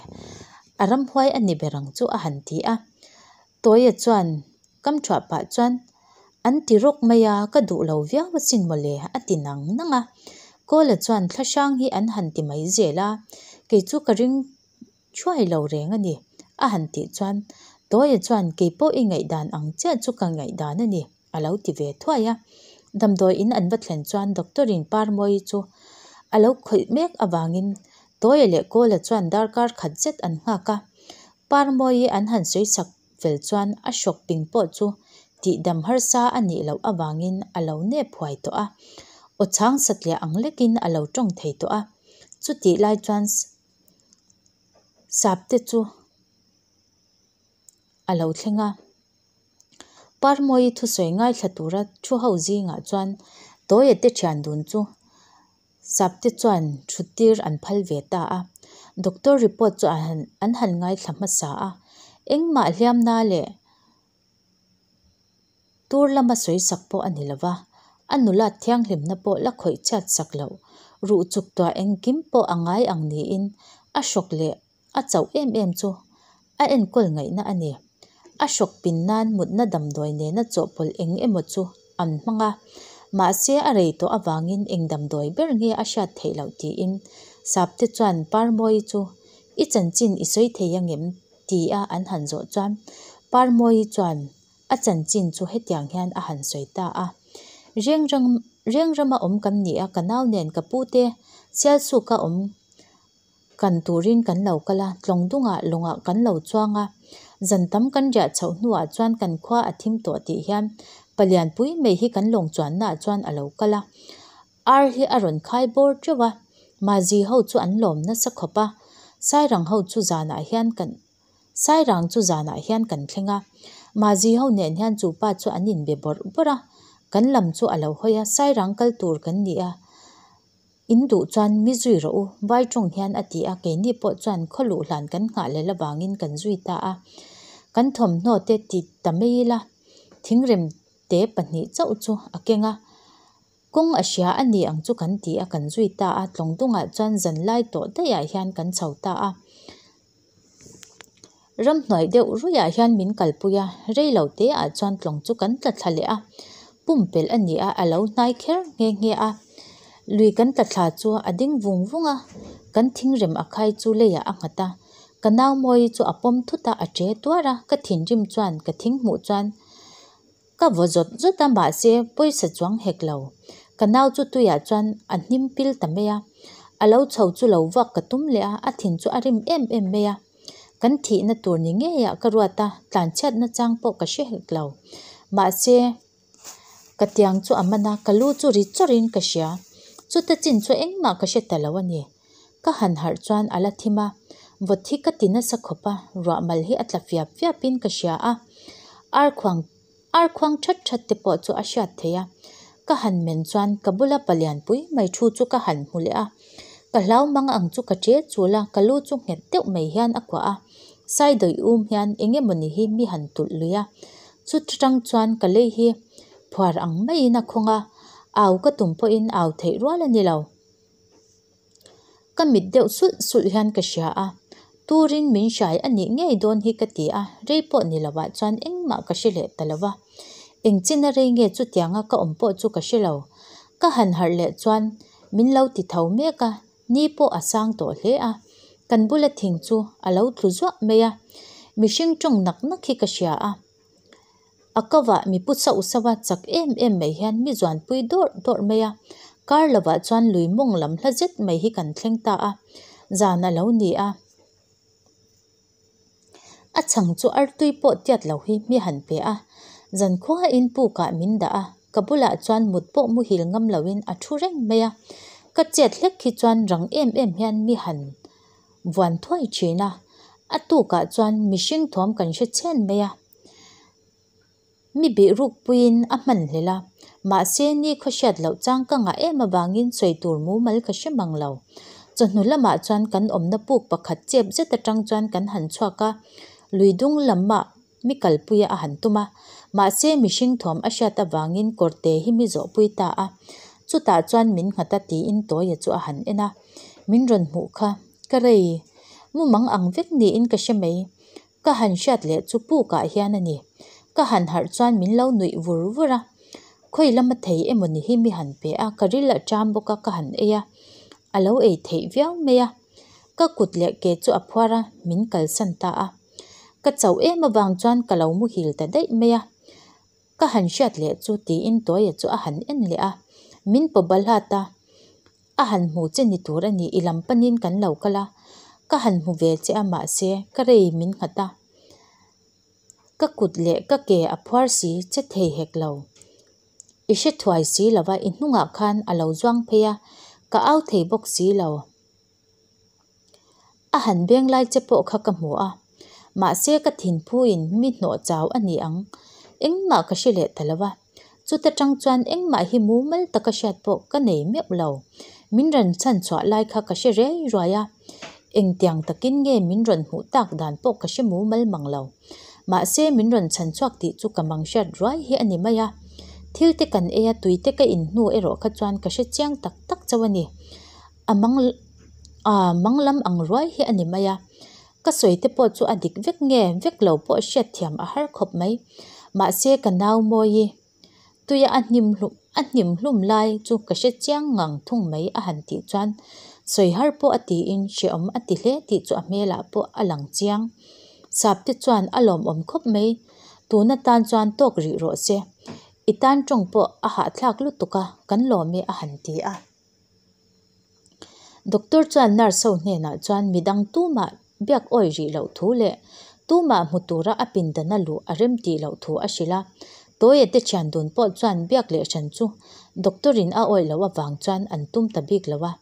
a ramhuai a ni ber ang chu a han ti a. Tawia chuan kam thuah pah chuan an ti rawk mai a, ka duh lo viau asin mawle a ti nang nang a. Kawla chuan thlahrang hi an han ti mai zel a, kei chu ka ring thuai lo reng a ni a han tih chuan Tawia chuan kei pawh i ngaihdan ang chiah chu ka ngaihdan a ni a lo ti ve thuai a. Damdawi in an va thlen chuan doctor in Parmawii chu a lo khawih mek avangin Tawia leh Kawla chuan darkar khat zet an nghak a. Parmawii an han sawi sak fel chuan a hrawk ping pawh chu tihdam harsa a nih loh avangin a lo nep huai tawh a. Aw chhang satliah ang lekin a lo tawng thei tawh a. Chutih lai chuan Sapte chu a lo thleng a. Parmawii thusawi ngaithla tura thu ho zingah chuan Tawia te thian dun chu Sapte chuan thuttir an phal ve ta a. Doctor report chu an han ngaithla hmasa a. Engmah hliamna leh Tur lama sawi sak pawh a ni lo va, a nulat thianghlimna pawh la khawih chhiat sak loh, ruh chuk tuah engkim pawh a ngai ang niin a hrawk leh a chauh em em chu a enkawl ngaihna a ni. A hrawk pin nan mutna damdawi nena chawhpawlh eng emaw chu an hmang a, mahse a rei tawh avangin eng damdawi ber nge a hriat theih loh tiin Sapte chuan Parmawii chu i chanchin i sawi thei angem? Tia an han zawh chuan Parmawii chuan a chanchin chu hetiang hian a han sawi ta a, Rengram Rengrama awm kan ni a, ka nau nen ka pu te Sialsuka awm kan turin kan lo kal a, tlawng dungah lawngah kan lo chuang a, zan tam kan riah chhoh hnuah chuan kan khua a thim tawh tih hian palianpui mai hi kan lawng chuannaah chuan a lo kal a. Ar hi a rawn khai bawr teuh a, Mazi ho chu an lawm nasa khawp a, Sairang ho chu zanah hian kan Sairang chu zanah hian kan thleng a, Mazi ho nen hian chu pa chu an inbe bawrh bawrh a, kan lam chu a lo hawi a, Sairang kal tur kan ni a, in duh chuan mi zui rawh u, vai tawng hian a ti a, keini pawh chuan khaw luh hlan kan nghah leh avangin kan zui ta a, kan thawmhnaw te ti ta mai ila, thingrem te pahnih chauh chu a keng a. Kawng a hria a ni ang chu kan ti a, kan zui ta a, tlawng dungah chuan zan lai tawh daihah hian kan chho ta a. Ramhnuai deuh ruihah hian min kalpui a, rei lo te ah chuan tlawng chu kan tla thla leh a, pumpelh a ni a, a lo hnai kher nghe nghe a. Lui kan tla thla chu a ding vung vung a, kan thingrem a khai chu leiah a nghat a, ka nau Mawii chu a pawm thut a, a che tuar a, ka thinrim chuan ka thing hmuh chuan Ka vaw zawt zawt a mahse pawisa chuang hek lo. Ka nau chu tuiah chuan a hnim pil ta mai a, a lo chho chu lo vuak ka tum leh a, a thin chu a rim em em mai a. Kan thihna tur ni ngeiah ka ruat a, tlanchhiatna chang pawh ka hre hek lo. Mahse ka tiang chu a man a, ka lu chu ri chawrhin ka hria. Chuta chin chu engmah ka hre ta lo a ni. Ka han harh chuan a la thim a, vawt hi ka ti nasa khawp a, ruah mal hi a tla fiap fiapin ka hria a, ar khuang ar khuang that that te pawh chu a hriat theih a, ka han men chuan ka bula palianpui mai thu chu ka han hmu leh a, ka hlau mang ang chu ka che chul a, ka lu chu nghet deuh mai hian a kuah a, saidawi um hian eng emawni hi mi han tulh lui a, chu tang chuan ka lei hi phuar ang maiin a khawng a, au ka tum pawhin au theih rual a ni lo. Ka mit deuh sulh sulh hian ka hria a, turin min hrai a nih ngei dawn hi ka ti a, rei pawh ni lovah chuan engmah ka hre leh ta lo va. Eng china rei nge chutianga ka awm pawh chu ka hre lo. Ka han harh leh chuan min lo ti tho mek a, ni pawh a sang tawh hle a, kan bula thing chu a lo tlu zuah mai a, mihring tawng nak nak hi ka hria a. A kovah mi pu sauh sauh a chak em em mai hian mi zuanpui dawrh dawrh mai a, kar lovah chuan lui mawng lam hla zet mai hi kan thleng ta a, zan a lo ni a. A chhang chu artui pawh tiat lo hi mi han pe a, zan khuain pukah min dah a, ka bulah chuan mut pawh muhil ngam loin a thu reng mai a, ka chet hlek hi chuan rang em em hian mi han vuan thuai thin a, a tukah chuan mihring thawm kan hre chhen mai a. Mi bih rukpuiin a hman hlel a, mahse ni khaw hriat loh chang ka ngah em avangin sawi tur mumal ka hre mang lo. Chawhnu lamah chuan kan awmna puk pakhat chep zet atang chuan kan han chhuak a, lui dung lamah mi kalpuia a han tum a, mahse mihring thawm a hriat avangin kawrte hi mi zawhpui ta a, chutah chuan min nghat a tiin Tawia chu a han en a, min rawn hmuh kha ka rei mumang ang vek niin ka hre mai. Ka han hriat leh chu pukah hian a ni. Ka han harh chuan min lo nuih vur vur a. Khawi lama thei emaw ni hi mi han pe a, ka ril a ṭam bawk a, ka han ei a. A lo ei theih viau mai a. Ka kut leh ke chu a phuar a, min kalsan ta a. Ka chauh em avang chuan ka lo muhil ta daih mai a. Ka han hriat leh chu tiin Tawia chu a han en leh a. Min paw balhat a. A han hmu che ni tur a ni, i lam panin kan lo kal a, ka han hmu ve che a mahse ka rei min nghat a, ka kut leh ka ke a phuar si che thei hek lo. I hre thuai si lo va, i hnungah khan a lo zuang phei a, ka au thei bawk si lo. A han beng lai che pawh kha ka hmu a, mahse ka thinphuin mi hnawh chau a ni ang. Engmah ka hre leh ta lo va, chuta tang chuan engmah hi mumal taka hriat pawh ka nei meuh lo. Min rawn chhan chhuah lai kha ka hre rei ruai a, engtiang takin nge min rawn hmuh tak dan pawh ka hre mumal mang lo. Mahse min rawn chhan chhuak tih chu ka mang hriat ruai hi a ni mai a. Thil te kan ei a, tui te ka in hnu erawh kha chuan ka hre chiang tak tak chauh a ni. A mang a mang lam ang ruai hi a ni mai a. Ka sawi te pawh chu a dik vek nge vek lo pawh hriat thiam a har khawp mai. Mahse ka nau mawi tuia a hnim hlum a hnim hlum lai chu ka hre chiang ngang thung mai a han tih chuan sawi har pawh a tiin hrehawm a ti hle tih chu a hmelah pawh a lang chiang. Sap te chuan a lawmawm khawp mai. Tuna tan chuan tawk rih rawh se. I tan tawng pawh a hahthlak lutuk a, kan lawm e a han ti a. Doctor chuan nurse ho hnenah chuan midang tumah biak awi rih loh thu leh tumah hmu tura a pindana luh a rem tih loh thu a hrilh a. Tawia te thian dun pawh chuan biak leh hran chu doctor in a awih loh avang chuan an tum ta bik lo a.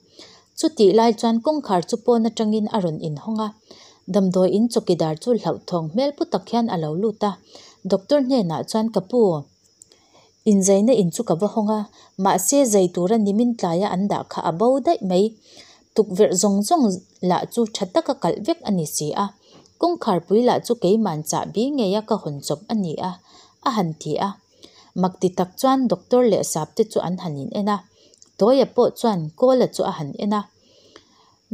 Chutih lai chuan kawngkhar chu pawn atangin a rawn inhawng a, damdawi in chawkidar chu hlauhthawng hmel pu tak hian a lo lut a, doctor hnenah chuan ka pu, inzaina in chu ka va hawng a, mahse zai tura nimin tlaia an dah kha a bo daih mai. Tukverh zawng zawng lah chu tha taka kalh vek a ni si a, kawngkhar pui lah chu keiman chahbi ngeia ka hawn chawp a ni a, a han ti a. Mak ti tak chuan doctor leh sap te chu an han in en a, Tawia pawh chuan Kawla chu a han en a.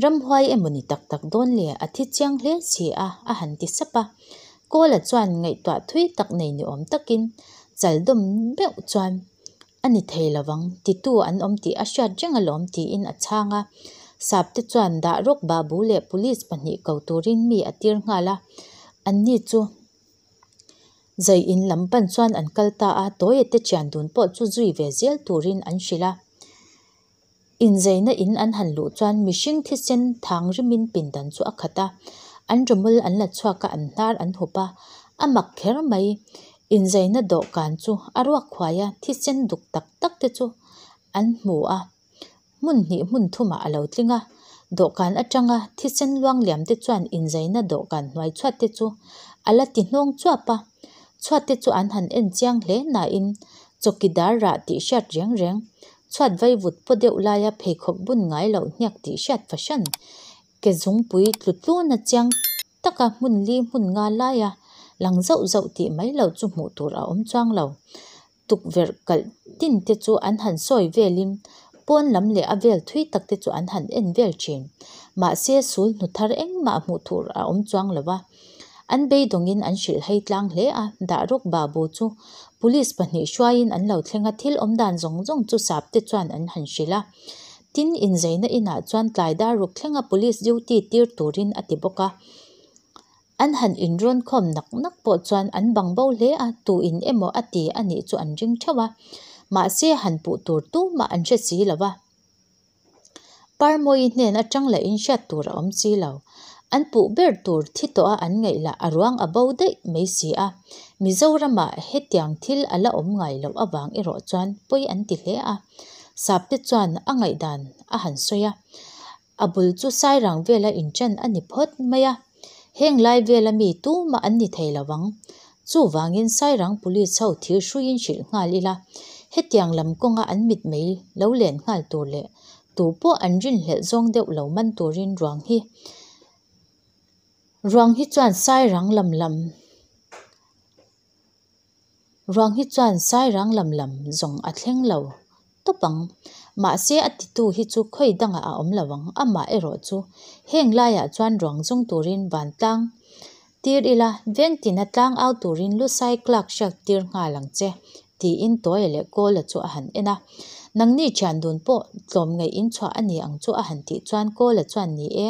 Ramhuai emaw ni tak tak dawn le, a thi chiang hle si a, a han ti sap a. Kawla chuan ngaihtuah thui tak nei ni awm takin chal dawm meuh chuan a ni thei lovang titu an awm tih a hriat reng alawm tiin a chhang a. Sap te chuan dah rawk babu leh police pahnih ko turin mi a tir nghal a, anni chu Zai in lam pan chuan an kal ta a, Tawia te thian dun pawh chu zui ve zel turin an hrilh a. Inzaina in an han luh chuan mihring thisen thang rimin pindan chu a khat a, an rawmul an la chhuak a, an hnar an hup a, a mak kher mai. Inzaina dawhkan chu a ruak huai a, thisen duk tak tak te chu an hmu a. Hmun hnih hmun thumah a lo tling a, dawhkan atanga thisen luang liam te chuan inzaina dawhkan hnuai chhuat te chu a la ti hnawng chuap a, chhuat te chu an han en chiang hle nain chawki dar rah tih hriat reng reng, chhuat vaivut paw deuh laia pheikhawk bun ngai loh hniak tih hriat fahran, ke zungpui tlu tluna chiang taka hmun li hmun nga laia lang zauh zauh tih mai loh chu hmuh tur a awm chuang lo. Tukverh kalh tin te chu an han sawi velin pawn lam leh a vel thui tak te chu an han en vel thin. Mahse sul hnu thar engmah hmuh tur a awm chuang lo va. An beidawngin an hrilh hei tlang hle a, Dahrawk Babu chu Police pahnih hruaiin an lo thleng a, thil awm dan zawng zawng chu sap te chuan an han hrilh a. Tin, inzaina inah chuan tlai dar ruk thlenga Police duty tir turin a ti bawk a. An han inrawn khawm nak nak pawh chuan an bang bo hle a, tu in emaw a ti a nih chu an ring theuh a, mahse han puh tur tumah an hre si lo va. Parmawi hnen atang lah in hriat tur a awm si lo. An puh ber tur thi tawh a an ngaih lah a ruang a bo daih mai si a. Mizoramah hetiang thil a la awm ngai loh avang erawh chuan pawi an ti hle a. Sapte chuan a ngaihdan a han sawi a. A bul chu Sairang vela inṭan a ni phawt mai a, heng lai vela mi tumah an ni thei lo ang. Chuvangin Sairang Police ho thil hruiin hrilh nghal ila, hetiang lam kawnga an mitmei lo len nghal tur leh tu pawh an rinhlelh zawng deuh lo man turin ruang hi ruang hi chuan Sairang lam lam Ruang hi chuan Sairang lam lam zawng a thleng lo tawp ang. Mahse a titu hi chu khawi dangah a awm lo ang. Amah erawh chu heng laiah chuan ruang zawng turin vantlang tir ila, veng tina tlang au turin Lusai clerk hriat tir nghal ang che, tiin Tawia leh Kawla chu a han en a. Nangni thian dun pawh tlawm ngeih in chhuah a ni ang chu a han tih chuan Kawla chuan ni e,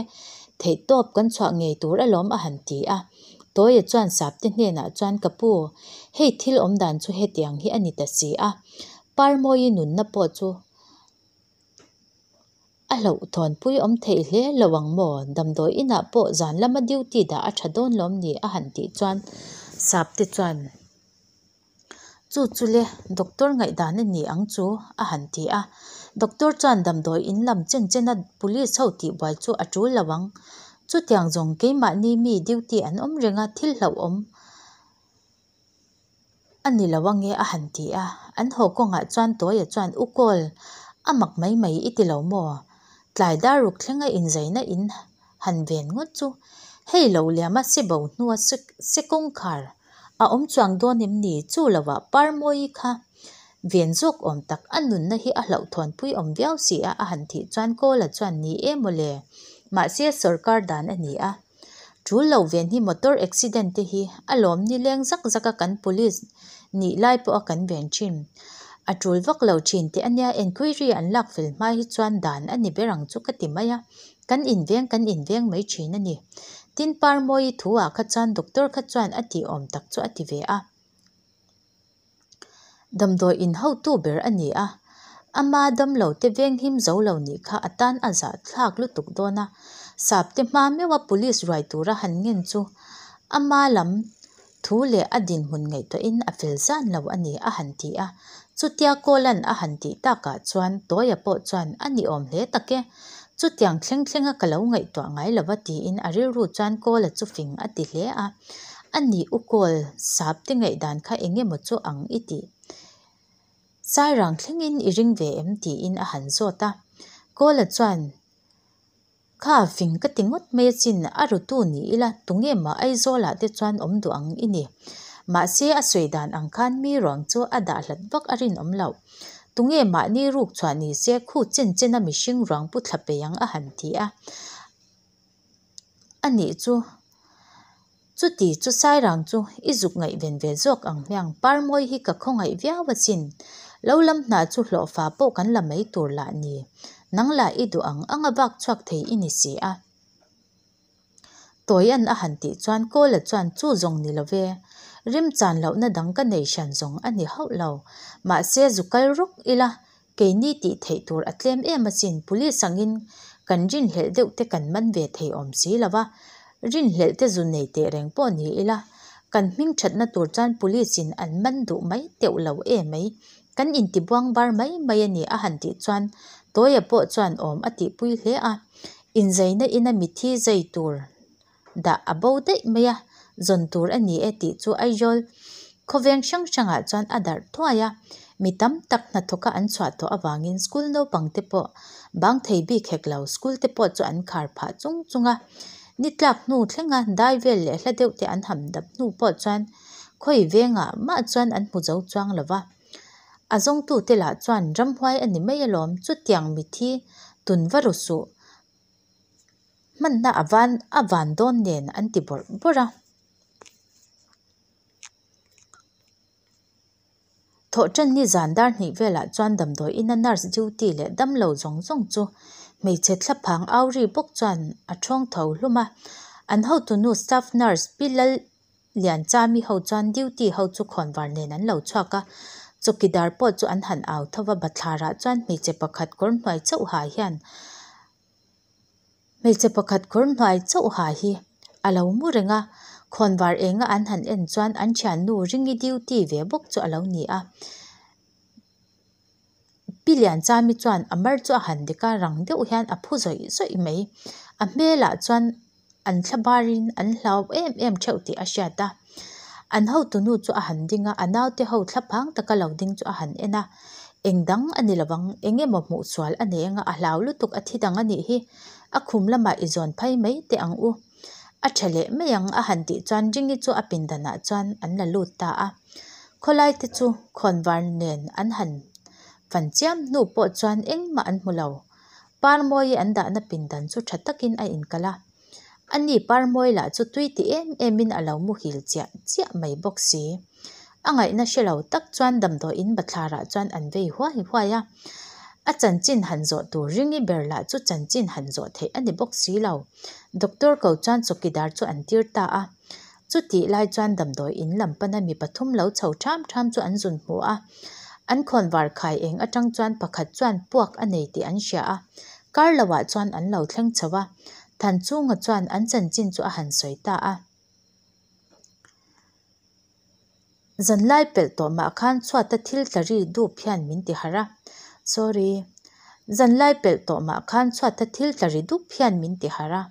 theihtawp kan chhuah ngei tur alawm a han ti a. Tawia chuan Sapte hnenah chuan ka pu, hei thil awm dan chu hetiang hi a ni ta si a, Parmawi nunna pawh chu a hlauhthawnpui awm theih hle lo ang maw, damdawi inah pawh zan lama duty dah a tha dawn lawm ni a han tih chuan Sapte chuan. Chu chu le, doctor ngaihdan a ni ang chu, a han ti a. Doctor chuan damdawi in lam chen chena police ho tihbuai chu a tul lo ang. Chutiang zawng keimahni mi duty an awm reng a, thil hlauhawm a ni lo ange a han ti a. An haw kawngah chuan Tawia chuan U Kawl, a mak mai mai i ti lo maw? Tlai dar ruk thlenga inzaina in han ven ngawt chu hei lo liama se bo hnua se kawngkhar a awm chuang dawn em ni? Chu lovah Parmawi kha ven zawk awm tak a nunna hi a hlauhthawnpui awm viau si a a han tih chuan Kawla chuan ni e mawle, mahse sawrkar dan a ni a. Tul lo ven hi motor accident te hi a lawm ni leng zak zak a kan police nih lai pawh a kan ven thin. A tul vak lo thin teh a nia enquiry an lak fel hma hi chuan dan a ni ber ang chu ka ti mai a, kan inveng kan inveng mai thin a ni. Tin Parmawi thu ah kha chuan doctor kha chuan a tih awm tak chu a ti ve a. Damdawi in hotu ber a ni a, ama damlo te venghim zo lo nih kha a tan a zah thlak lutuk dawn a, sapte hma meuha police ruai tura han ngen chu ama lam thu leh a dinhmun ngaihtuahin a fel zan lo a ni a han ti a. Chutia Kawlan a han tih takah chuan Tawia pawh chuan a ni awm hle tak e, chutiang thleng thlenga ka lo ngaihtuah ngai lova tiin a rilru chuan Kawla chu fing a ti hle a. A nih u Kawl, sapte ngaihdan kha eng emaw chu ang i tih? Sairang thlengin i ring ve em? tiin a han zawt a. Kawla chuan, Kha fing ka ti ngawt mai achin, a rutu ni ila tunge mah Aizawlah te chuan awm duh ang i ni. Mahse a sawi dan ang khan mi ruang chu a dah hlat vak a rinawm loh. Tunge mahni ruk chhuah ni se khu chen chena mihring ruang pu thla peih ang a han ti a. A nih chu, chuti chu Sairang chu i zuk ngaihven ve zawk ang hmiang, Parmawi hi ka khawngaih viau asin. Lo lam hna chu hlawhfa pawh kan la mai tur lah ni. Nang lah i duh ang anga vak chhuak thei i ni si a. Tawian a han tih chuan Kawla chuan chu zawng ni lo ve. Rimchan lohna dang ka nei hran zawng a ni hauh lo. Mahse zu kal rawk ila Keini tih theih tur a tlem em asin, police angin kan rinhlelh deuh te kan man ve thei awm si lo va, rinhlelh te zu nei teh reng pawh ni ila, kan hming thatna tur chuan police in an man duh mai teuh lo e mai, kan intibuang bar mai mai a ni a han tih chuan Tawia pawh chuan awm a tihpui hle a, inzaina ina mithi zai tur dah a bo daih mai a, zawn tur a ni e tih chu Aizawl khawveng hrang hrangah chuan a darh thuai a, mi tam tak hnathawka an chhuah tawh avangin school naupang te pawh bang thei bik hek lo, school te pawh chu an khar phah chung chung a, ni tlak hnu thlenga dai vel leh hla deuh te an ham dap hnu pawh chuan khawi vengah mah chuan an hmu zo chuang lo va, a zawngtute lah chuan ramhuai a ni mai alawm, chutiang mithi tun va ru suh. Hmanna a van a van dawn nen an ti bawrh bawrh a. Thawhṭanni zan dar hnih velah chuan damdawi ina nurse duty leh damlo zawng zawng chu hmeichhe thlaphang au ri bawk chuan a ṭhawng tho hlum a. An hotunu staff nurse Pi Lal Lianchami ho chuan duty ho chu khawnvar nen an lo chhuak a, chawkidar pawh chu an han au tho va, bathlarah chuan hmeichhe pakhat kawr hnuai chauh ha hian Hmeichhe pakhat kawr hnuai chauh ha hi a lo mu reng a, khawnvar enga an han en chuan an thiannu ringi duty ve bawk chu a lo ni a. Pi Lianchami chuan a mar chu a han dik a, rang deuh hian a phu zawih zawih mai. A hmelah chuan an thla barin an hlau em em theuh tih a hriat a. An hotunu chu a han ding a, a naute ho thlaphang taka lo ding chu a han en a. Eng dang a ni lovang, eng emaw hmuh sual a nei anga a hlau lutuk a thi dang a nih hi. A khum lamah i zawn phei mai teh ang u. A tha leh mai ang a han tih chuan Ringi chu a pindanah chuan an la lut ta a. Khawlai te chu khawnvar nen an han fan chiam hnu pawh chuan engmah an hmu lo. Parmawi an dahna pindan chu tha takin a inkalh a. Ani Parmawi lah chu tui ti em emin a lo muhil chiah chiah mai bawk si. A ngaihna hre lo tak chuan damdawiin bathlarah chuan an vei huai huai a. A chanchin han zawh tur ringi ber lah chu chanchin han zawh theih a ni bawk si lo. Doctor ko chuan chawkidar chu an tir ta a. Chutih lai chuan damdawi in lam pana mi pathum lo chho ṭham ṭham chu an zun hmu a. An khawnvar khai eng aṭang chuan pakhat chuan puak a nei tih an hria a. Kar loah chuan an lo thleng chho a. Thanchunga chuan an chanchin chu a han sawi ta a. Zanlai pelh tawh mah khan chhuata thil tla ri dup hian min ti harh a. Sorry. Zanlai pelh tawh mah khan chhuata thil tla ri dup hian min ti harh a.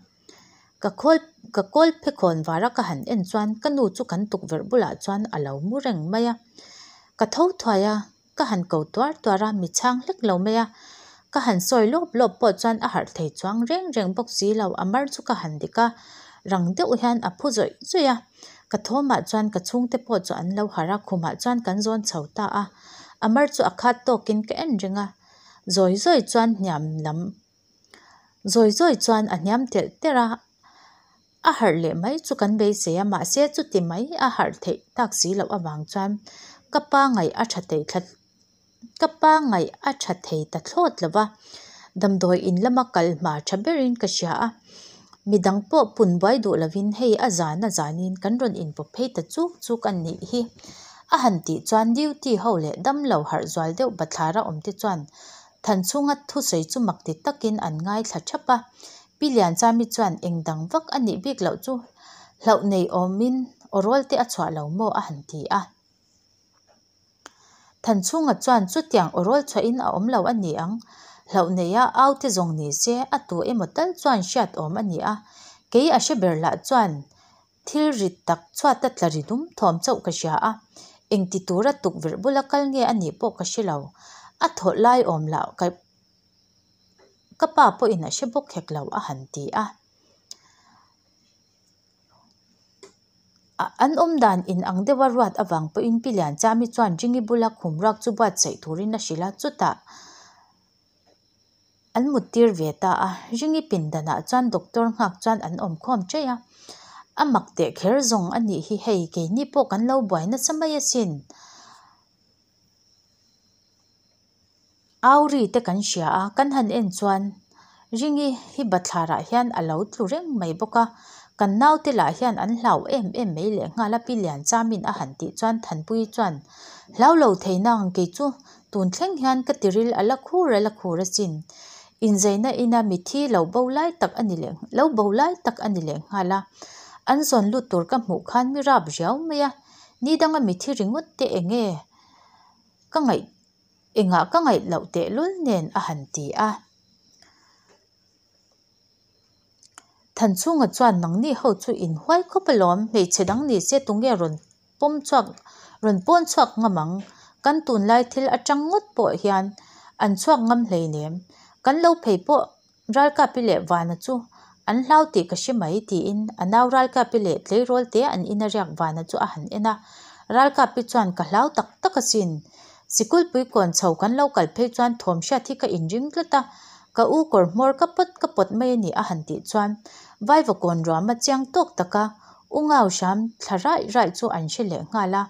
Ka khawl ka kawl phekhawn vara ka han en chuan ka nu chu kan tukverh bulah chuan a lo mu reng mai a. Ka tho thuai a, ka han ko tuar tuar a, mi chhang hlek lo mai a. Ka han sawi lawp lawp pawh chuan a harh thei chuang reng reng bawk si lo, a mar chu ka han dik a, rang deuh hian a phu zawih zawih a. Ka thawmah chuan ka chhungte pawh chu an lo harh a, khumah chuan kan zawn chho ta a. A mar chu a khat tawkin ka en reng a, zawi zawi chuan hniam lam Zawi zawi chuan a hniam telh telh a, a harh leh mai chu kan beisei a, mahse chuti mai a harh theih tak si loh avang chuan ka pa ngaih a tha thei thla ka pa ngaih a tha thei ta thlawt lo va, damdawi in lama kal hma tha berin ka hria a, midang pawh pun buai duh lovin hei a zan a zanin kan rawn inpawp phei ta chuk chuk a nih hi a han tih chuan duty ho leh damlo harh zual deuh bathlara awm te chuan Thanchhunga thusawi chu mak ti takin an ngaithla thap a, Pi Lianchami chuan eng dang vak a nih bik loh chu hlauh nei awmin aw rawl te a chhuah lo maw a han ti a. Thanchhunga chuan chutiang aw rawl chhuahin a awm lo a ni ang, hlauh neia au te zawng ni se a tu emaw tal chuan hriat awm a ni a, kei a hre ber lah chuan Thil rit tak chhuata tla ri dum thawm chauh ka hria a, engti tura tukverh bula kal nge a nih pawh ka hre lo. A thawh lai awm lah ka ka pa pawhin a hre bawk hek lo a han ti a. An awm dan in ang deuha ruat avang pawhin Pi Lianchami chuan Ringi bula khum ruak chu buatsaih turin a hrilh a, chutah An mut tir ve ta a, Ringi pindanah chuan doctor nghak chuan an awm khawm chaih a, a mak teh kher zawng a nih hi hei keini pawh kan lo buai nasa mai asin. Auri te kan hria a, kan han en chuan Ringi hi bathlarah hian a lo tlu reng mai bawk a, kan naute lah hian an hlau em em mai lehnghal a Pi Lianchamin a han tih chuan Thanpuii chuan hlau lo thei nang kei chu Tun thleng hian ka tiril a la khur a la khur asin. Inzaina ina mithi lo bo lai tak a ni leh lo bo lai tak a ni leh nghal a. An zawn lut tur ka hmuh khan mi rap riau mai a. Ni danga mithi ringawt te eng nge ka ngaih engah ka ngaih loh tehlul nen a han ti a. Thanchhunga chuan nangni ho chu in huai khawp alawm, hmeichhe dang ni se tunge rawn pawm chhuak rawn pawn chhuak ngam ang, kan tunlai thil atang ngawt pawh hian an chhuak ngam hleinem, kan lo phei pawh Ralkapi leh Vana chu an hlau tih ka hre mai tiin a nau Ralkapi leh tleirawl te an ina riak Vana chu a han en a, Ralkapi chuan ka hlau tak tak asin, Sikulpui kawn chho kan lo kal phei chuan thawm hriat hi ka inring tlat a, Ka u kawr hmawr ka pawt ka pawt mai a ni a han tih chuan Vaivakawn ruama chiang tawk taka u ngau hram thla raih raih chu an hre leh nghal a,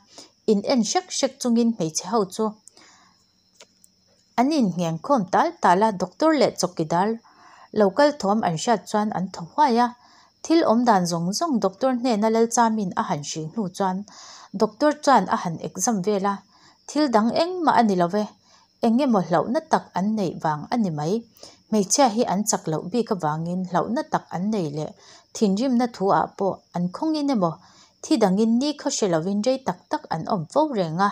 in en hrek hrek chungin hmeichhe ho chu an inngheng khawm tal tal a, doctor leh chawkidar lo kal thawm an hriat chuan an thaw huai a, thil awm dan zawng zawng doctor hnena Lalchamin a han hrih hnu chuan doctor chuan a han exam vel a, thil dang engmah a ni lo ve. Eng emaw hlauhna tak an neih vang a ni mai. Hmeichhia hi an chak loh bik avangin hlauhna tak an nei leh thinrimna thu ah pawh an khawngin emaw thi dangin ni khaw hre lovin rei tak tak an awm fo reng a.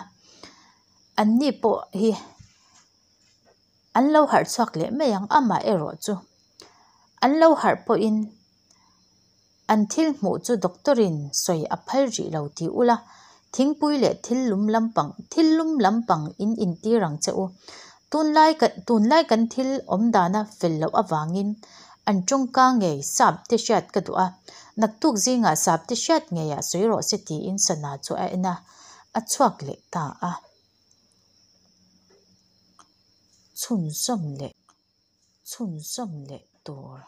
An ni pawh hi an lo harh chhuak leh mai ang amah erawh chu an lo harh pawhin An thil hmuh chu doctor in sawi a phal rih lo ti ula, thingpui leh thil lum lampang thil lum lampang in intir ang che u. Tunlai kan tunlai kan thil awm dana fel loh avangin an tawngka ngei sap te hriat ka duh a, naktuk zingah sap te hriat ngeiah sawi rawh se tiin sana chu a en a, a chhuak leh ta a. Chhunzawm leh chhunzawm leh tur.